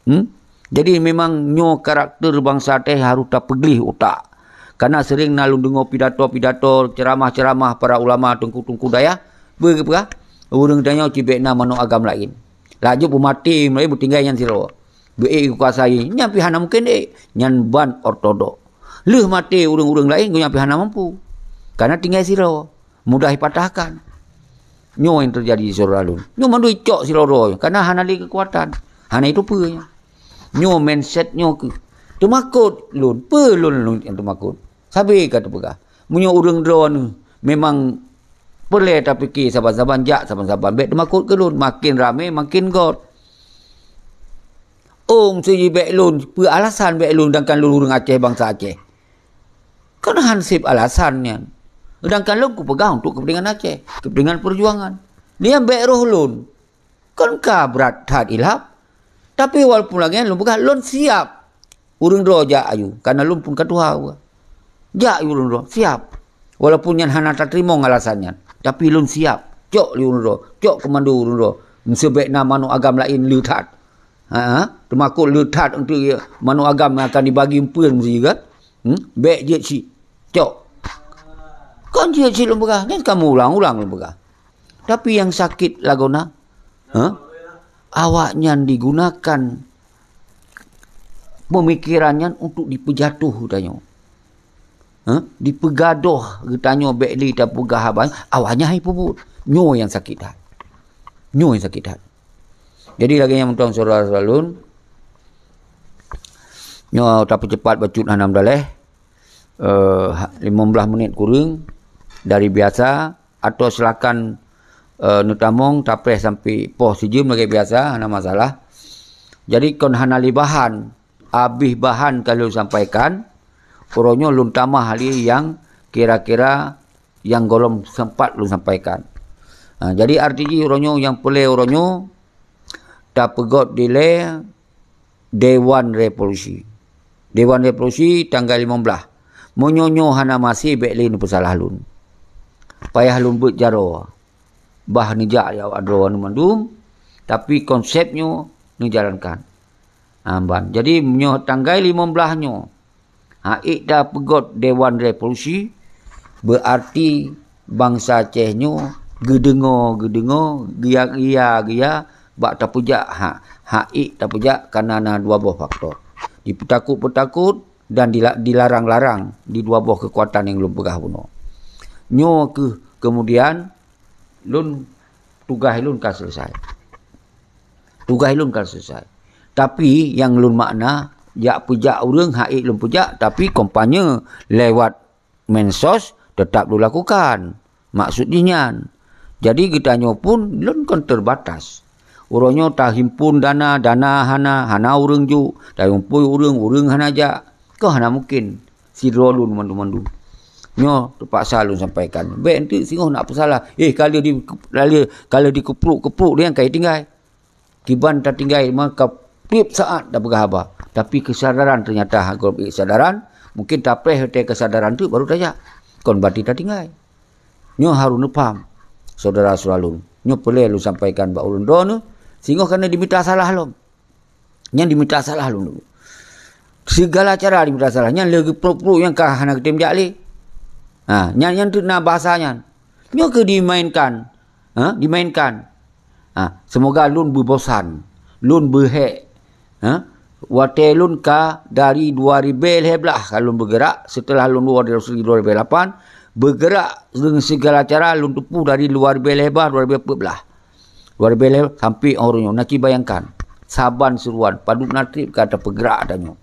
Hmm? Jadi memang nyoe karakter bansa teh harus tapeugleh utak. Karena sering na lôn deungoe pidato-pidato, ceramah-ceramah para ulama teungku-teungku dayah, beupeugah, ureuëng tanyoe cibek na manok agam laén. Laju beumaté mulai beutinggai nyan sidroe. Beuék kuasai, nyan pih hana mungken ék. Nyan ban ortodok. Lheueh maté ureuëng-ureuëng laén, gobnyan pih hana mampu. Karena tinggai sidroe, mudah dipatahkan. Nyoe yang terjadi di saudara lôn. Nyoe mandum icok sidroe-droe, karena hana lé kekuatan. Hana itu peue nyoe. Nyoe mindset nyoe keuh. Teumakot lôn, peue lôn, lôn nyang teumakot. Sabe ka teupeugah. Meunyoe ureuëng droeneuh memang peureulée tapike saban-saban jak saban-saban, bék teumakot keu lôn. Makin ramé, makin got. Ong siji bék lôn, peue alasan bék lôn, sedangkan lôn ureuëng Aceh, bansa Aceh. Kan hanseb alasan nyan. Sedangkan lôn kupeugah untuk kepentingan Aceh, kepentingan perjuangan. Dia bék roh lôn. Kon ka brat that ilham. Tapi walaupun lagée nyan lôn peugah, lôn siap. Ureuëng droe jak ayue, karena lôn pun ka tuha. Jak ayue ureuëng droe, siap. Walaupun nyan hana tateurimong alasan nyan, tapi lôn siap. Cok lé ureuëng droe, cok keumando ureuëng droe. Meuseuh bék na manok agam laén le that. Ha, teumakot le that untuk manok agam akan dibagi empeuen meusigat. Hmm? Bék jeuet cit. Cok. Kon jeuet cit lôn peugah, nyan ka meuulang-ulang lôn peugah. Tapi yang sakit lagoe na, ha? Awaknyan digunakan pemikiran nyan untuk dipeujatuh geutanyoe. Ha? Dipeugadoh geutanyoe bék lé tapeugah haba, awaknyan hai peubuet. Nyoe yang sakit that. Nyoe yang sakit that. Jadi lagée nyan mantong saudara-saudara lôn, nyoe tapeucepat bacut hana meudaléh. Eh, ha-, limong blaih menit kureueng dari biasa, atau silakan, eh, neutamong tapreh sampai poh sijeuem lagée biasa, hana masalah. Jadi kon hana lé bahan, abéh bahan ka lôn sampaikan, uroe nyoe lôn tamah lé nyang kira-kira nyang gohlom sempat lôn sampaikan. Ha, jadi arti jih uroe nyoe nyang peureulée uroe nyoe tapeugot dilée Dewan Revolusi. Dewan Revolusi tanggai limong blaih. Meunyoe nyoe hana maséh bék lé neupeusalah lôn. Payah lôn beuet jaroe. Bah neujak lé awak droe nyoe mandum, tapi konsep nyoe neujalankan. Ha, ban. Jadi meunyoe tanggai limong blaih nyoe, ha, ék tapeugot Dewan Revolusi, beuarti bansa Aceh nyoe geudeungoe-geudeungoe, geuya-geuya bak tapeujak, ha, ha ék tapeujak karena na dua boh faktor. Dipeutakot-peutakot dan dila-, dilarang-larang di dua boh keukuatan nyang lôn peugah bunoe. Nyoe keuh keumudian lôn, tugaih lôn ka seuleusoe. Tugaih lôn ka seuleusoe. Tapi nyang lôn makna, jak peujak ureuëng ha ék lôn peujak, tapi kampanye lewat medsos tetap lôn lakukan. Maksud jih nyan. Jadi geutanyoe pun lôn kon terbatas. Uroe nyoe tahimpun dana, dana hana, hana ureuëng jok, tahimpun ureuëng, ureuëng hana jak. Keu hana mungkin sidroe lôn mandum-mandum. Nyoe teupaksa lôn sampaikan. Bék enteuk singoh nak peusalah. Eh, ka lheueh di, ka lheueh, ka lheueh dikeuprok-keuprok, dia nyang ka tinggai. Kiban tatinggai maka tiep saat tapeugah haba. Tapi keusadaran teunyata hana gob keusadaran, mungkin tapreh watée keusadaran tu baru tajak. Kon berarti tatinggai. Nyoe harôh neupaham, syedara-syedara lôn. Nyoe peureulée lôn sampaikan bak ulôn droeneuh, singoh kana dimita salah lom. Nyan dimita salah lôn dulu. Sigala cara dimita salah. Nyan lé geuprok-prok nyang ka hana geutem jak lé. Ha, nyan, nyan teuk na bahasa nyan. Nyoe keuh dimainkan. Ha, dimainkan. Ha, seumoga lôn beubosan. Lôn beuhék. Ha, watée lôn ka dari dua ribée lhée blaih ka lôn beugerak, seuteulah lôn woe dari dua ribée lapan, beugerak deungon sigala cara lôn teupeu dari dua ribée lhée blaih, dua ribée peuet blaih. Dua ribée lhée sampai uroe nyoe, na ci bayangkan, saban seuruan, padub na treb ka tapeugrak tanyoe.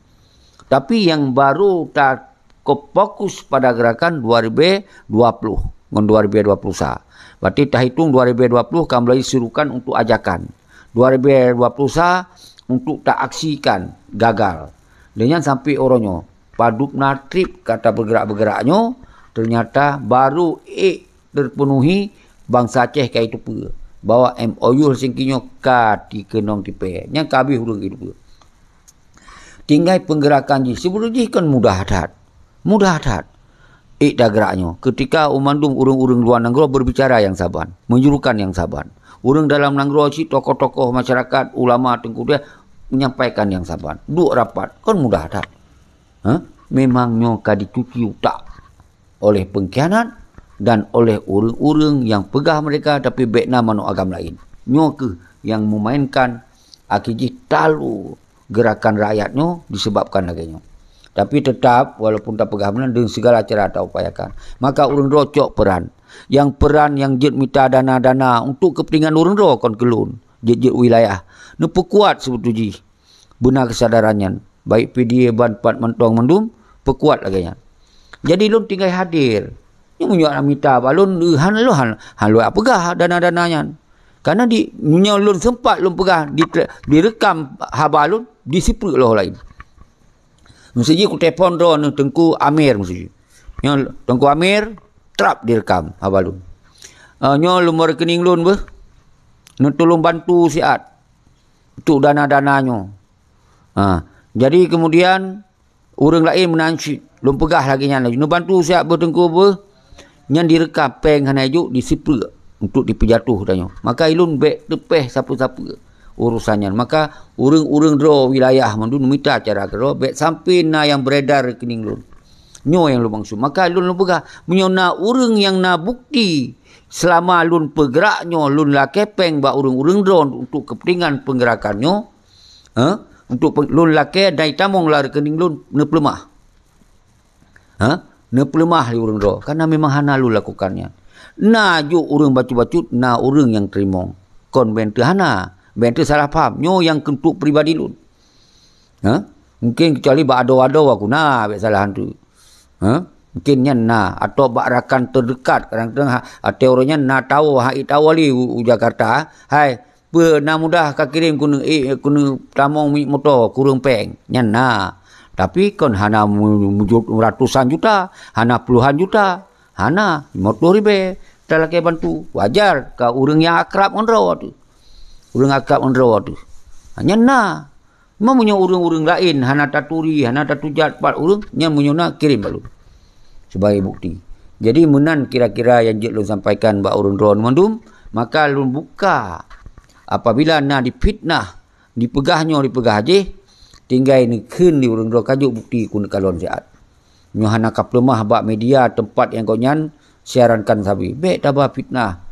Tapi nyang barô ta-, fokus pada gerakan dua ribée dua puluh ngon dua ribée dua puluh sa. Berarti tahitong dua ribée dua puluh ka mulai sirukan untuk ajakan. Dua ribée dua puluh sa untuk taaksikan gagal. Deunyan sampai uroe nyoe, padub na treb ka tabeugerak-beugerak nyoe, teunyata barô ék terpenuhi Bansa Aceh ka jiteupeue bahwa M O U Helsinki nyoe ka tikeunong tipée. Nyang ka habéh ureuëng jiteupeue. Tinggai peugerakan jih, sibeudôh jih kon mudah that. Mudah that. Ék tagrak nyoe, keutika mandum ureuëng-ureuëng luwa nanggroe berbicara nyang saban, meunyerukan nyang saban. Ureuëng dalam nanggroe cit, tokoh-tokoh masyarakat, ulama, teungku dia menyampaikan nyang saban. Duek rapat, kon mudah that. Ha? Memang nyoe ka dicuci utak oleh pengkhianat dan oleh ureuëng-ureuëng nyang peugah mereka tapi bék na manok agam laén. Nyoe kheueh nyang meumainkan akhé jih talu gerakan rakyat nyoe disebabkan lagée nyoe. Tapi tetap, walaupun tapeugah meunan, deungon segala cara taupayakan. Maka ureuëng droe cok peran. Nyang peran nyang jeuet mita dana-dana untuk kepentingan ureuëng droe kon keu lôn. Jeuet-jeuet wilayah. Neupeukuat seubeutôi jih. Beuna keusadaran nyan, baik P D A ban pat mantong mandum, peukuat lagée nyan. Jadi lôn tinggai hadir. Nyoe meunyoe na mita bak lôn, eh, han lôn han, han lôn peugah dana-dana nyan. Karena di, meunyoe lôn sempat lôn peugah, di, direkam haba lôn, disipreuk lôn laén. Meuseuji kutelepon droeneuh Teungku Amir meuseuji. Nyoe Teungku Amir, trap direkam haba lôn. Ah, nyoe nomor rekening lôn beuh. Neutulông bantu siat untuk dana-dana nyoe. Ha, jadi kemudian ureuëng laén meunan cit lôn peugah lagée nyan laju. Neubantu siat beuh Teungku beuh, nyan direkam péng hana jok disipreuk untuk dipeujatuh tanyoe. Maka ilôn bék teupéh sapeue-sapeue urusan nyan. Maka ureuëng-ureuëng droe wilayah mandum mita cara keudroe bék sampai na nyang beredar rekening lôn. Nyoe nyang lôn maksud. Maka lôn, lôn peugah, meunyoe na ureuëng nyang na bukti selama lôn peugrak nyoe lôn lakée péng bak ureuëng-ureuëng droe untuk kepentingan penggerakan nyoe, Ha? Untuk pe-, lôn lakée dan itamong lam rekening lôn neupeuleumah. Ha? Neupeuleumah lé ureuëng droe, karena memang hana lôn lakukan nyan. Na jok ureuëng bacut-bacut, na ureuëng nyang teurimong. Kon bék teuh hana, bék teuh salah paham. Nyoe nyang keuneuk pribadi lôn. Ha? Mungkin kecuali bak adoe-adoe aku na bék salah hantu. Ha? Mungkin nyan na, atau bak rakan terdekat, kadang-kadang ha, ateueh ureuëng nyan na tawoe, ha, i tawoe lé u, u Jakarta. Hai, Peue na mudah ka kirém keuneuk, eh, keuneuk tamong minyeuk moto kureueng péng? Nyan na. Tapi kon hana mu-, mujut ratusan juta, hana puluhan juta. Hana, lima puluh ribée talakée bantu. Wajar ka ureuëng nyang akrab ngon droe teuh. Ureuëng akrab ngon droe teuh. Ha, nyan na. Meunyoe ureuëng-ureuëng laén hana taturi, hana tatujat pat ureuëng, nyan meunyoe na kirém bak lôn sebagai bukti. Jadi meunan kira-kira nyang jeuet lôn sampaikan bak ureuëng droe mandum, maka lôn buka apabila na difitnah, dipeugah nyoe, dipeugah jéh, tinggai neukheun di ureuëng droe ka jok bukti keuneuk kalon siat. Nyoe hana ka peuleumah bak media teumpat nyang gobnyan siarankan sabe. Bék taba fitnah.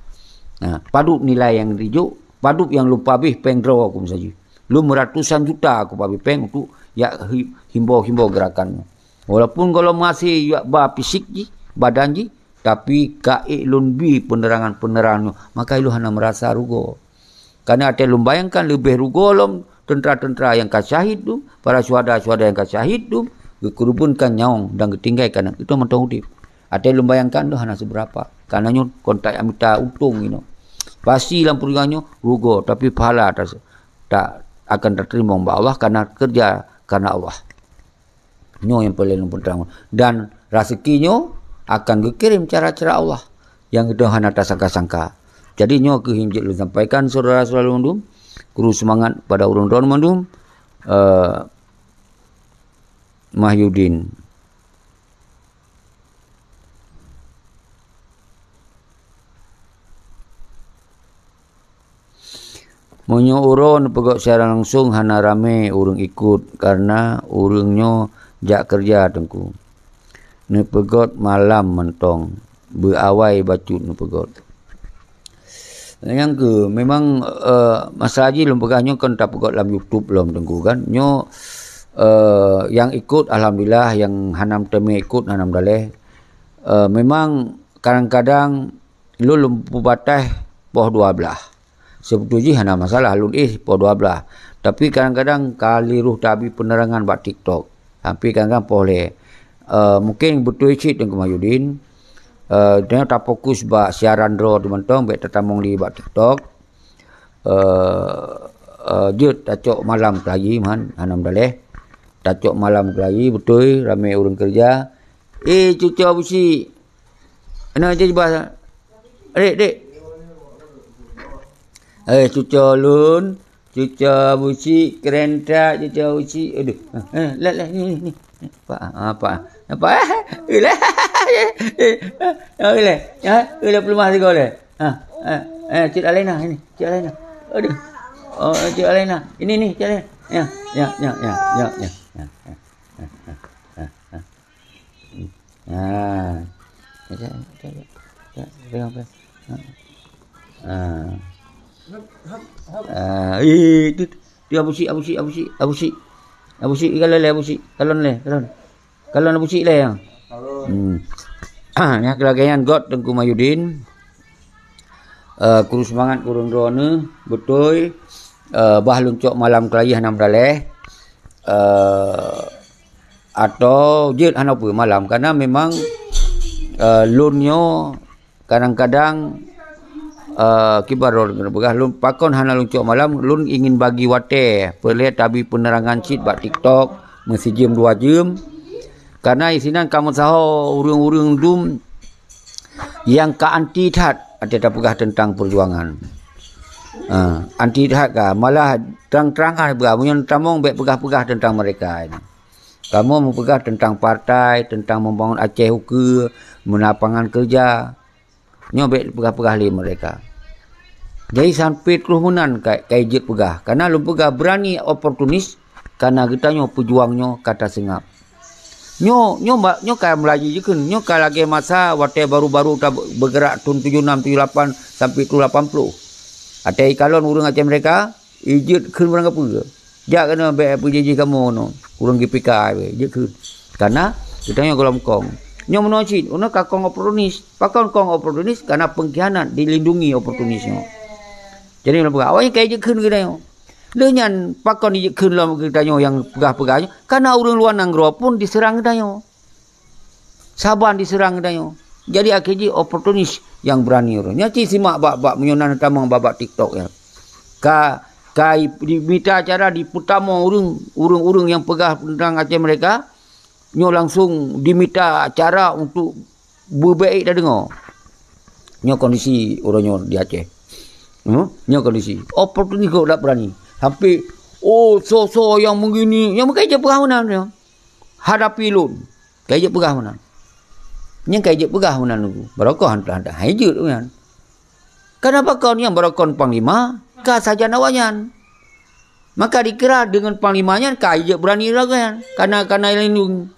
Nah, padub nilai nyang dijok, padub nyang lôn pabéh péng droe aku meusaji. Lôn meuratusan juta aku pabéh péng untuk jak hi-, himbau-himbau gerakan nyoe. Walaupun gohlom maséh jak ba fisik jih, badan jih, tapi ka ék lôn bi peunerangan-peunerangan nyoe, maka ilôn hana meurasa rugoe. Karena watée lôn bayangkan leubeh rugoe lom teuntra-teuntra nyang ka syahid dum, para syuhada-syuhada nyang ka syahid dum, geukeureubeunkan nyawöng dan geutinggai keunan, itu mantong udeb. Watée lôn bayangkan tu hana seubeurapa. Karena nyoe kon tajak mita untông inoe. Pasti lam peurjuangan nyoe rugoe, tapi pahala ta-, ta-, akan tateurimong bak Allah karena keureuja karena Allah. Nyoe nyang paleng lôn peuterang. Dan raseuki nyoe akan geukirém cara-cara Allah nyang geutanyoe hana tasangka-sangka. Jadi nyoe kheueh nyang jeuet lôn sampaikan, syedara-syedara lôn mandum. Kru seumangat pada ureuëng droe mandum. Eh, Mahyudin. Meunyoe uroe neupeugöt siaran langsong hana ramé ureuëng ikot, kareuna ureuëng nyoe jak keureuja, Teungku. Neupeugöt malam mantong, beuawai bacut neupeugöt. Nyang keu, memang, eh, masa jih lôn peugah nyoe kon tapeugöt lam YouTube lom, Teungku, kan. Nyoe, eh, nyang ikot, alhamdulillah, nyang hana meuteumé ikot, hana meudaléh. Eh, memang kadang-kadang lôn, lôn peubatéh poh dua blaih. Seubeutôi jih hana masalah lôn éh poh dua blaih. Tapi kadang-kadang ka lheueh tabi peunerangan bak TikTok. Tapi kadang-kadang poh lhèe. Eh, mungken beutôi cit Teungku Mahyudin. Eh, tanyoe tafokus bak siaran droe teumantong, bèk tatamong lé bak TikTok. Eh, eh, jeuet tacok malam keulayi, man, hana meudaléh. Tacok malam keulayi, beutôi, ramé ureueng keureuja. Eh, cuco beusi. Ana jijibah. Dek, dek. Eh, cuco lôn, cuco Abusyik, keren that cuco Abusyik. Aduh. Eh, leh, leh, ni, ni, ni. Apa, apa, apa? Eh, leh. Eh, leh. Ya, eh, leh peulumah sigoe leh. Ha, eh, eh, Cik Alena, ini, Cik Alena. Aduh. Oh, Cik Alena. Ini ni, Cik Alena. Ya, ya, ya, ya, ya, ya, ya, ya. Ha. Ya, ya, ya, ya. Ya, pegang, pegang. Ha. Ha. Ah, eh, tu, tu Abusyik, Abusyik, Abusyik, Abusyik. Abusyik, kalon leh, Abusyik. Kalon leh, kalon. Kalon Abusyik leh, ya. Hmm. Ah, nyang keulagèe nyan göt Teungku Mahyudin. Eh, kru seumangat kureueng droeneuh, beutôi. Eh, bah lôn cok malam keulayi hana meudaleh. Eh, atau jeuet hana peue malam, karena memang, eh, lôn nyoe kadang-kadang, eh, kiban droe peugah lôn, pakon hana lôn cok malam, lôn ingin bagi watèe, peureulèe tabi peunerangan cit bak TikTok, meusijeuem dua jeuem. Karena isinan ka meusaho ureueng-ureueng dum nyang ka anti that, até tapeugah teuntang peujuangan. Ha, anti that ka, malah trang-trangan peugah, meunyoe tamong bèk peugah-peugah teuntang mereka ini. Kamoe meupeugah teuntang partai, teuntang membangun Aceh ukeue, meulapangan keureuja. Nyoe bèk peugah-peugah lé mereka. Jadi sampai troh meunan ka, ka jeuet peugah. Karena lôn peugah berani oportunis, karena geutanyoe peujuang nyoe ka taseungab. Nyoe, nyoe ba-, nyoe ka meulaju jikheun, nyoe ka lagèe masa watèe baru-baru ta-, bergerak thon tujoh enam, tujoh lapan sampai thon lapan ploh. Até ikalon ureueng Aceh mereka, ijeuet kheun barang kapeue. Jak keunoe bèk peujijih kamoe nyoe. Ureueng G P K weh, ijeuet kheun. Karena geutanyoe gohlom kong. Nyoe meunoe cit, unoe ka kong oportunis. Pakon kong oportunis? Karena pengkhianat dilindungi oportunis nyoe. Jadi lôn peugah, awaknyan ka ijeuet kheun geutanyoe. Lheueh nyan pakon ijeuet kheun lom geutanyoe nyang peugah-peugah nyoe? Karena ureueng luwa nanggroe pun diseurang geutanyoe. Saban diseurang geutanyoe. Jadi akhé jih oportunis nyang beurani uroe nyoe. Nyan cit simak bak, bak meunyoe na tamong bak, bak TikTok nyan. Ka, ka i-, dimita cara dipeutamong ureueng, ureueng-ureueng nyang peugah teuntang Aceh mereka, nyoe langsung dimita cara untuk beubèk tadeungoe. Nyoe kondisi uroe nyoe di Aceh. Hmm? Nyoe kondisi. Oportunis kok dak beurani. Sampai, "Oh, soe-soe nyang meugini," nyang meukai jeuet peugah meunan nyoe. "Hadapi lôn." Kai jeuet peugah meunan. Nyan kai jeuet peugah meunan Teungku. Barokon han, han, han jeuet meunan. Karena pakon nyang barokon panglima ka sajan awaknyan. Maka dikira deungon panglima nyan ka jeuet beurani lagèe nyan. Karena, karena lindung.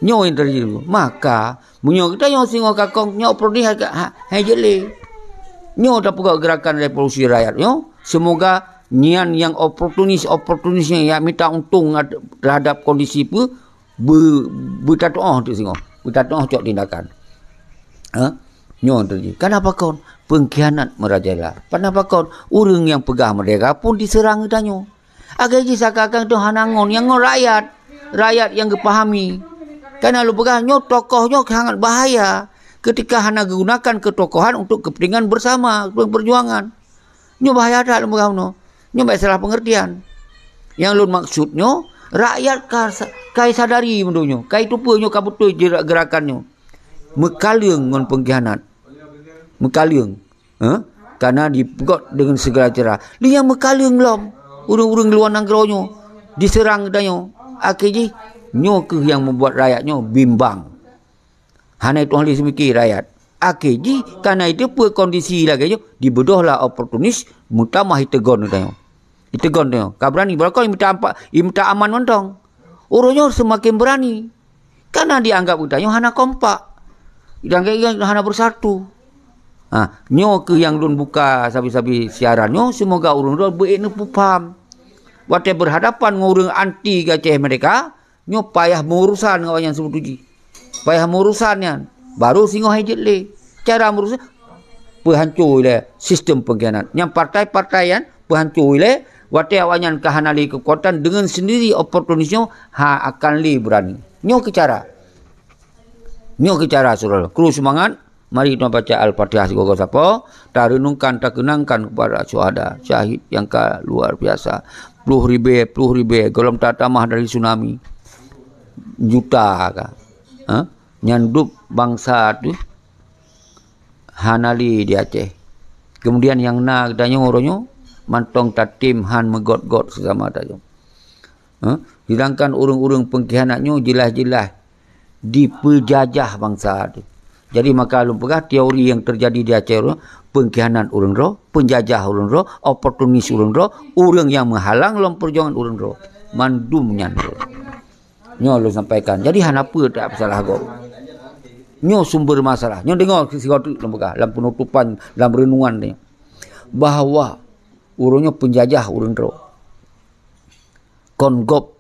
Nyoe nyang teujadi. Maka, meunyoe geutanyoe singoh ka kong, nyoe oportunis ha, ha, hai jeuet lé. Nyoe tapeugah gerakan revolusi rakyat nyoe, semoga nyan nyang oportunis-oportunis nyang mita untông terhadap kondisi peue, beu-, beutatuoh teuk singoh, beutatuoh cok tindakan. Ha? Nyoe teujadi. Kenapa kon? Pengkhianat merajalela. Kenapa kon? Ureueng nyang peugah merdeka pun diseurang geutanyoe. Akhé jih seakan-akan tu hana ngon, nyang ngon rakyat. Rakyat nyang geupahami. Karena lôn peugah nyoe tokoh nyoe sangat bahaya ketika hana geugunakan ketokohan untuk kepentingan bersama, kepentingan perjuangan. Nyoe bahaya that lôn peugah nyoe. Nyoe bèk salah pengertian. Nyang lôn maksud nyoe, rakyat ka sa-, kai sadari meunurot nyoe, kai teupeue nyoe ka beutôi jera-, gerakan nyoe. Meukaleueng ngon pengkhianat. Meukaleueng. Eh? Karena dipeugöt dengan segala cara. Lé nyang meukaleueng lom. Ureueng-ureueng luwa nanggroe nyoe diseurang geutanyoe. Akhé jih, nyoe kheueh nyang membuat rakyat nyoe bimbang. Hana tu'oh lé seumike rakyat. Akhé jih, karena itu peue kondisi lagèe nyoe, dibeudôhlah oportunis, meutamah iteugon geutanyoe. Iteugon geutanyoe. Ka beurani, barokon imita ampa-, imita aman mantong. Uroe nyoe seumaken beurani. Karena dianggap geutanyoe hana kompak. Dianggap geutanyoe hana beusatu. Ha, nyoe kheueh nyang lôn buka sabe-sabe siaran nyoe, seumoga ureueng droe beu-ék neupeupham. Watèe beurhadapan ngon ureueng anti Aceh merdeka, nyoe payah meurusan ngon awaknyan seubeutôi jih. Payah meurusan nyan, baru singoh hai jeuet lé. Cara meurusan, peuhanco ilèe sistem pengkhianat. Nyang partai-partai nyan peuhanco ilèe, watèe awaknyan ka hana lé keukuatan, deungon sendiri oportunis nyoe ha akan lé beurani. Nyoe keuh cara. Nyoe keuh cara, syedara. Kru seumangat, mari kita baca Al-Fatihah sigoe-goe sapo, tareunungkan, takeunangkan kepada syuhada, syahid nyang ka luar biasa. Ploh ribèe, ploh ribèe, gohlom tatamah dari tsunami. Juta ka. Ha? Nyan dum bansa tu hana lé di Aceh. Kemudian nyang na geutanyoe uroe nyoe mantong tatem han meugot-got sesama tanyoe. Ha? Sedangkan ureuëng-ureuëng pengkhianat nyoe jeulaih-jeulaih dipeujajah bansa tu. Jadi maka lôn peugah teori yang terjadi di Aceh tu, pengkhianat ureuëng droe, penjajah ureuëng droe, oportunis ureuëng droe, ureuëng yang menghalang lom perjuangan ureuëng droe. Mandum nyan tu. Nyoe lôn sampaikan. Jadi hana peue tak salah gob. Nyoe sumber masalah. Nyoe deungoe sigoe teuk lôn peugah lam penutupan, lam renungan ni. Bahwa ureuëng nyoe penjajah ureuëng droe. Kon gob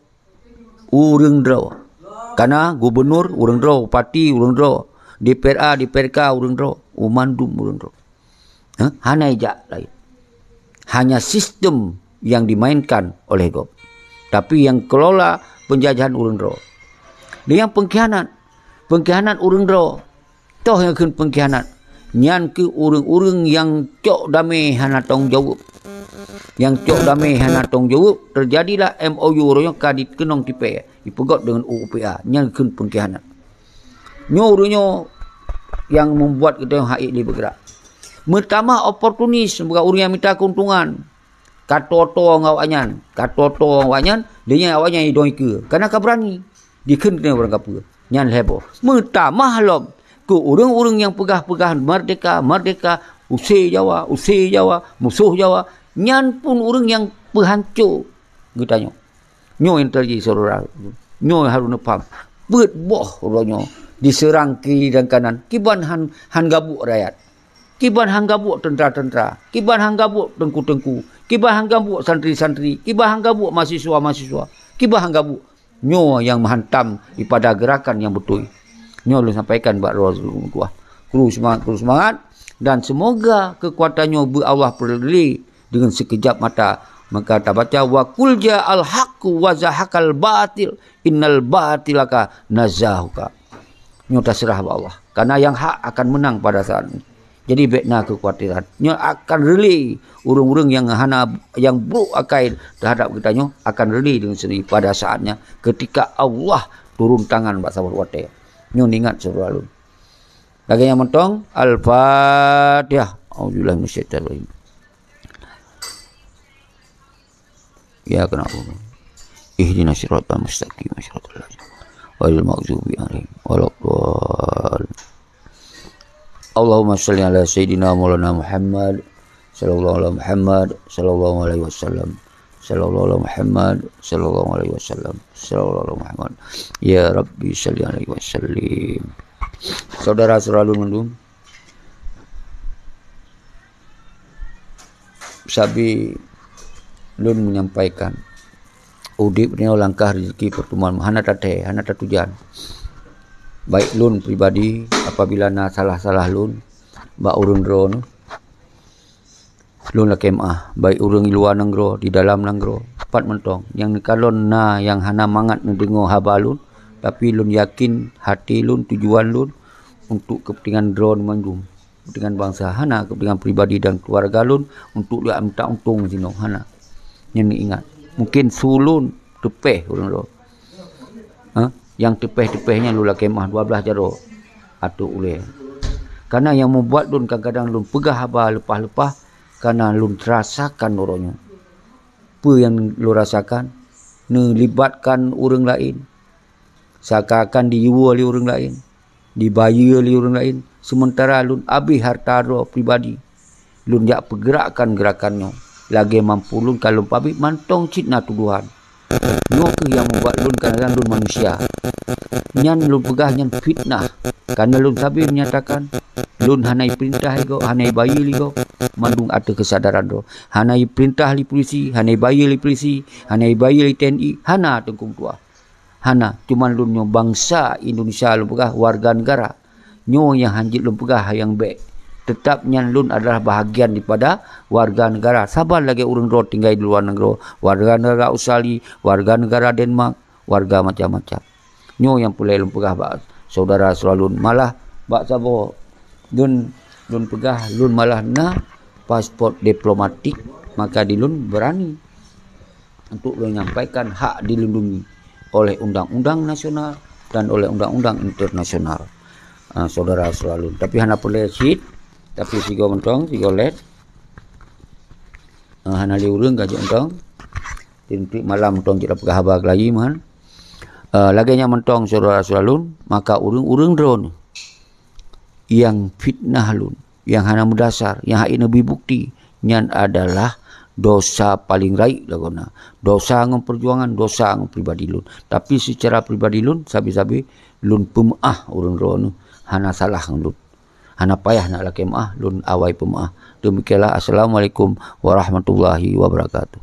ureuëng droe. Kana gubernur ureuëng droe, bupati ureuëng droe, D P R A, D P R K ureuëng droe, u mandum ureuëng droe. Hah? Hana ijak laén. Hanya sistem yang dimainkan oleh gob. Tapi yang kelola penjajahan ureuëng droe. Dia yang pengkhianat. Pengkhianat ureuëng droe. Toh nyang kheun pengkhianat. Nyan keuh ureuëng-ureuëng nyang cok damé hana tanggung jaweueb. Nyang cok damé hana tanggung jaweueb, terjadilah M O U uroe nyoe ka dikeunong tipée, ipeugot deungon U U P A. Nyan kheun pengkhianat. Nyoe ureuëng nyoe nyang membuat geutanyoe hana ék lé beugerak. Meutamah oportunis, bukan ureuëng nyang mita keuntungan. Ka toe-toe ngon awaknyan, ka toe-toe ngon awaknyan, lé nyan awaknyan idong ikeue. Kana ka beurani. Dikheun keuneuk ureuëng kapeue. Nyan lhée boh. Meutamah lom keu ureuëng-ureuëng nyang peugah-peugah merdeka, merdeka, use Jawa, use Jawa, musoh Jawa. Nyan pun ureuëng nyang peuhanco geutanyoe. Nyoe nyang teujadi syedara. Nyoe harôh neupaham. Peuet boh uroe nyoe diseurang kiri dan kanan. Kiban han, han gabuek rakyat. Kiban han gabuek teuntra-teuntra. Kiban han gabuek teungku-teungku. Kiban han gabuek santri-santri. Kiban han gabuek mahasiswa-mahasiswa. Kiban han gabuek. Nyoe nyang meuhantam ipada gerakan nyang beutôi. Nyoe lôn sampaikan bak droe lôn tuah. Kru seumangat, kru seumangat. Dan semoga keukuatan nyoe beu Allah peureulée deungon sikeujab mata. Maka tabaca, "Wa qul ja'al haqqu wa zahaqal batil, innal batila kana zahuqa." Nyoe taseurah bak Allah. Karena nyang hak akan meunang pada saat nyoe. Jadi bék na keukhawatiran. Nyoe akan reulée ureuëng-ureuëng nyang hana, nyang brok akai teuhadap geutanyoe akan reulée deungon sendiri pada saatnya ketika Allah turun tangan bak saboh watée. Nyoe ingat syedara lôn. Lagée nyan mantong, Al-Fatihah. Auzubillahi minasyaitonirrajim. Iyyaka na'budu. Ihdinas siratal mustaqim, siratal ladzina ghairil maghdubi 'alaihim waladdallin. Allahumma shalli ala sayyidina maulana Muhammad, sallallahu ala Muhammad, sallallahu alaihi wasallam. Sallallahu ala Muhammad, sallallahu alaihi wasallam. Sallallahu ala Muhammad. Ya Rabbi shalli alaihi wasallim. Syedara-syedara lôn mandum, sabe lôn menyampaikan, udeb nyoe langkah rezeki pertemuan hana tathée, hana tatujan. Baik lôn pribadi, apabila na salah-salah lôn bak ureuëng droeneuh, lôn lakée meuáh, baik ureuëng di luwa nanggroe, di dalam nanggroe, pat mantong nyang neukalon na nyang hana mangat neudeungoe haba lôn, tapi lôn yakin hati lôn, tujuan lôn untuk keupeuntengan droeneuh mandum. Keupeuntengan bansa, hana keupeuntengan pribadi dan keuluwarga lôn untuk jak mita untông sinoe, hana. Nyan ingat, mungkin su lôn teupeh ureuëng droe. Ha? Nyang teupeh-teupeh nyan lôn lakée meuáh dua blaih jaroe ateueh ulée. Karena nyang mubuat lôn kadang-kadang lôn peugah haba leupah-leupah, karena lôn rasakan uroe nyoe. Peue nyang lôn rasakan? Neulibatkan ureuëng laén. Seakan-akan diyue lé ureuëng laén, dibayeue lé ureuëng laén, seumeuntara lôn abéh hareuta droe pribadi. Lôn jak peugeurakkan geurakan nyoe lagée mampu lôn, ka lôn pabéh mantong cit na tudohan. Nyoe kheueh nyang mubuat lôn kadang-kadang lôn manusia. Nyan lôn peugah nyan fitnah. Karena lôn sabe menyatakan, lôn hana ipeurintah lé gob, hana ibayeue lé gob, mandum ateueh keusadaran droe. Hana ipeurintah lé pulisi, hana ibayeue lé pulisi, hana ibayeue lé T N I, hana teungku meutuah. Hana, cuman lôn nyoe bansa Indonesia lôn peugah, warga negara. Nyoe nyang hanjeuet lôn peugah nyang bék. Teutap nyan lôn adalah bahagian daripada warga negara. Saban lagée ureuëng droe tinggai di luwa nanggroe, warga negara Australia, warga negara Denmark, warga macam-macam. Nyoe nyang peureulée lôn peugah bak syedara-syedara lôn. Malah bak saboh lôn, lôn peugah lôn malah na paspor diplomatik, maka di lôn beurani untuk lôn nyampaikan hak dilindungi oleh undang-undang nasional dan oleh undang-undang internasional. Ah, syedara-syedara lôn. Tapi hana peureulée cit, tapi sigoe mantong, sigoe lét. Ah, hana lé ureuëng ka jeuet mantong. Tiep-tiep malam mantong jeuet peugah haba keulayi meuhan. Ah, lagée nyan mantong syedara-syedara lôn, maka ureuëng-ureuëng droeneuh nyang fitnah lôn, nyang hana meudasar, nyang hana bukti, nyan adalah dosa paleng rayeuk lagoe na. Dosa ngon peujuangan, dosa ngon pribadi lôn. Tapi seucara pribadi lôn, sabe-sabe lôn peumeuáh ureuëng droeneuh hana salah ngon lôn. Hana payah nak lakée meuáh, lôn awai peumeuáh. Demikianlah, assalamualaikum warahmatullahi wabarakatuh.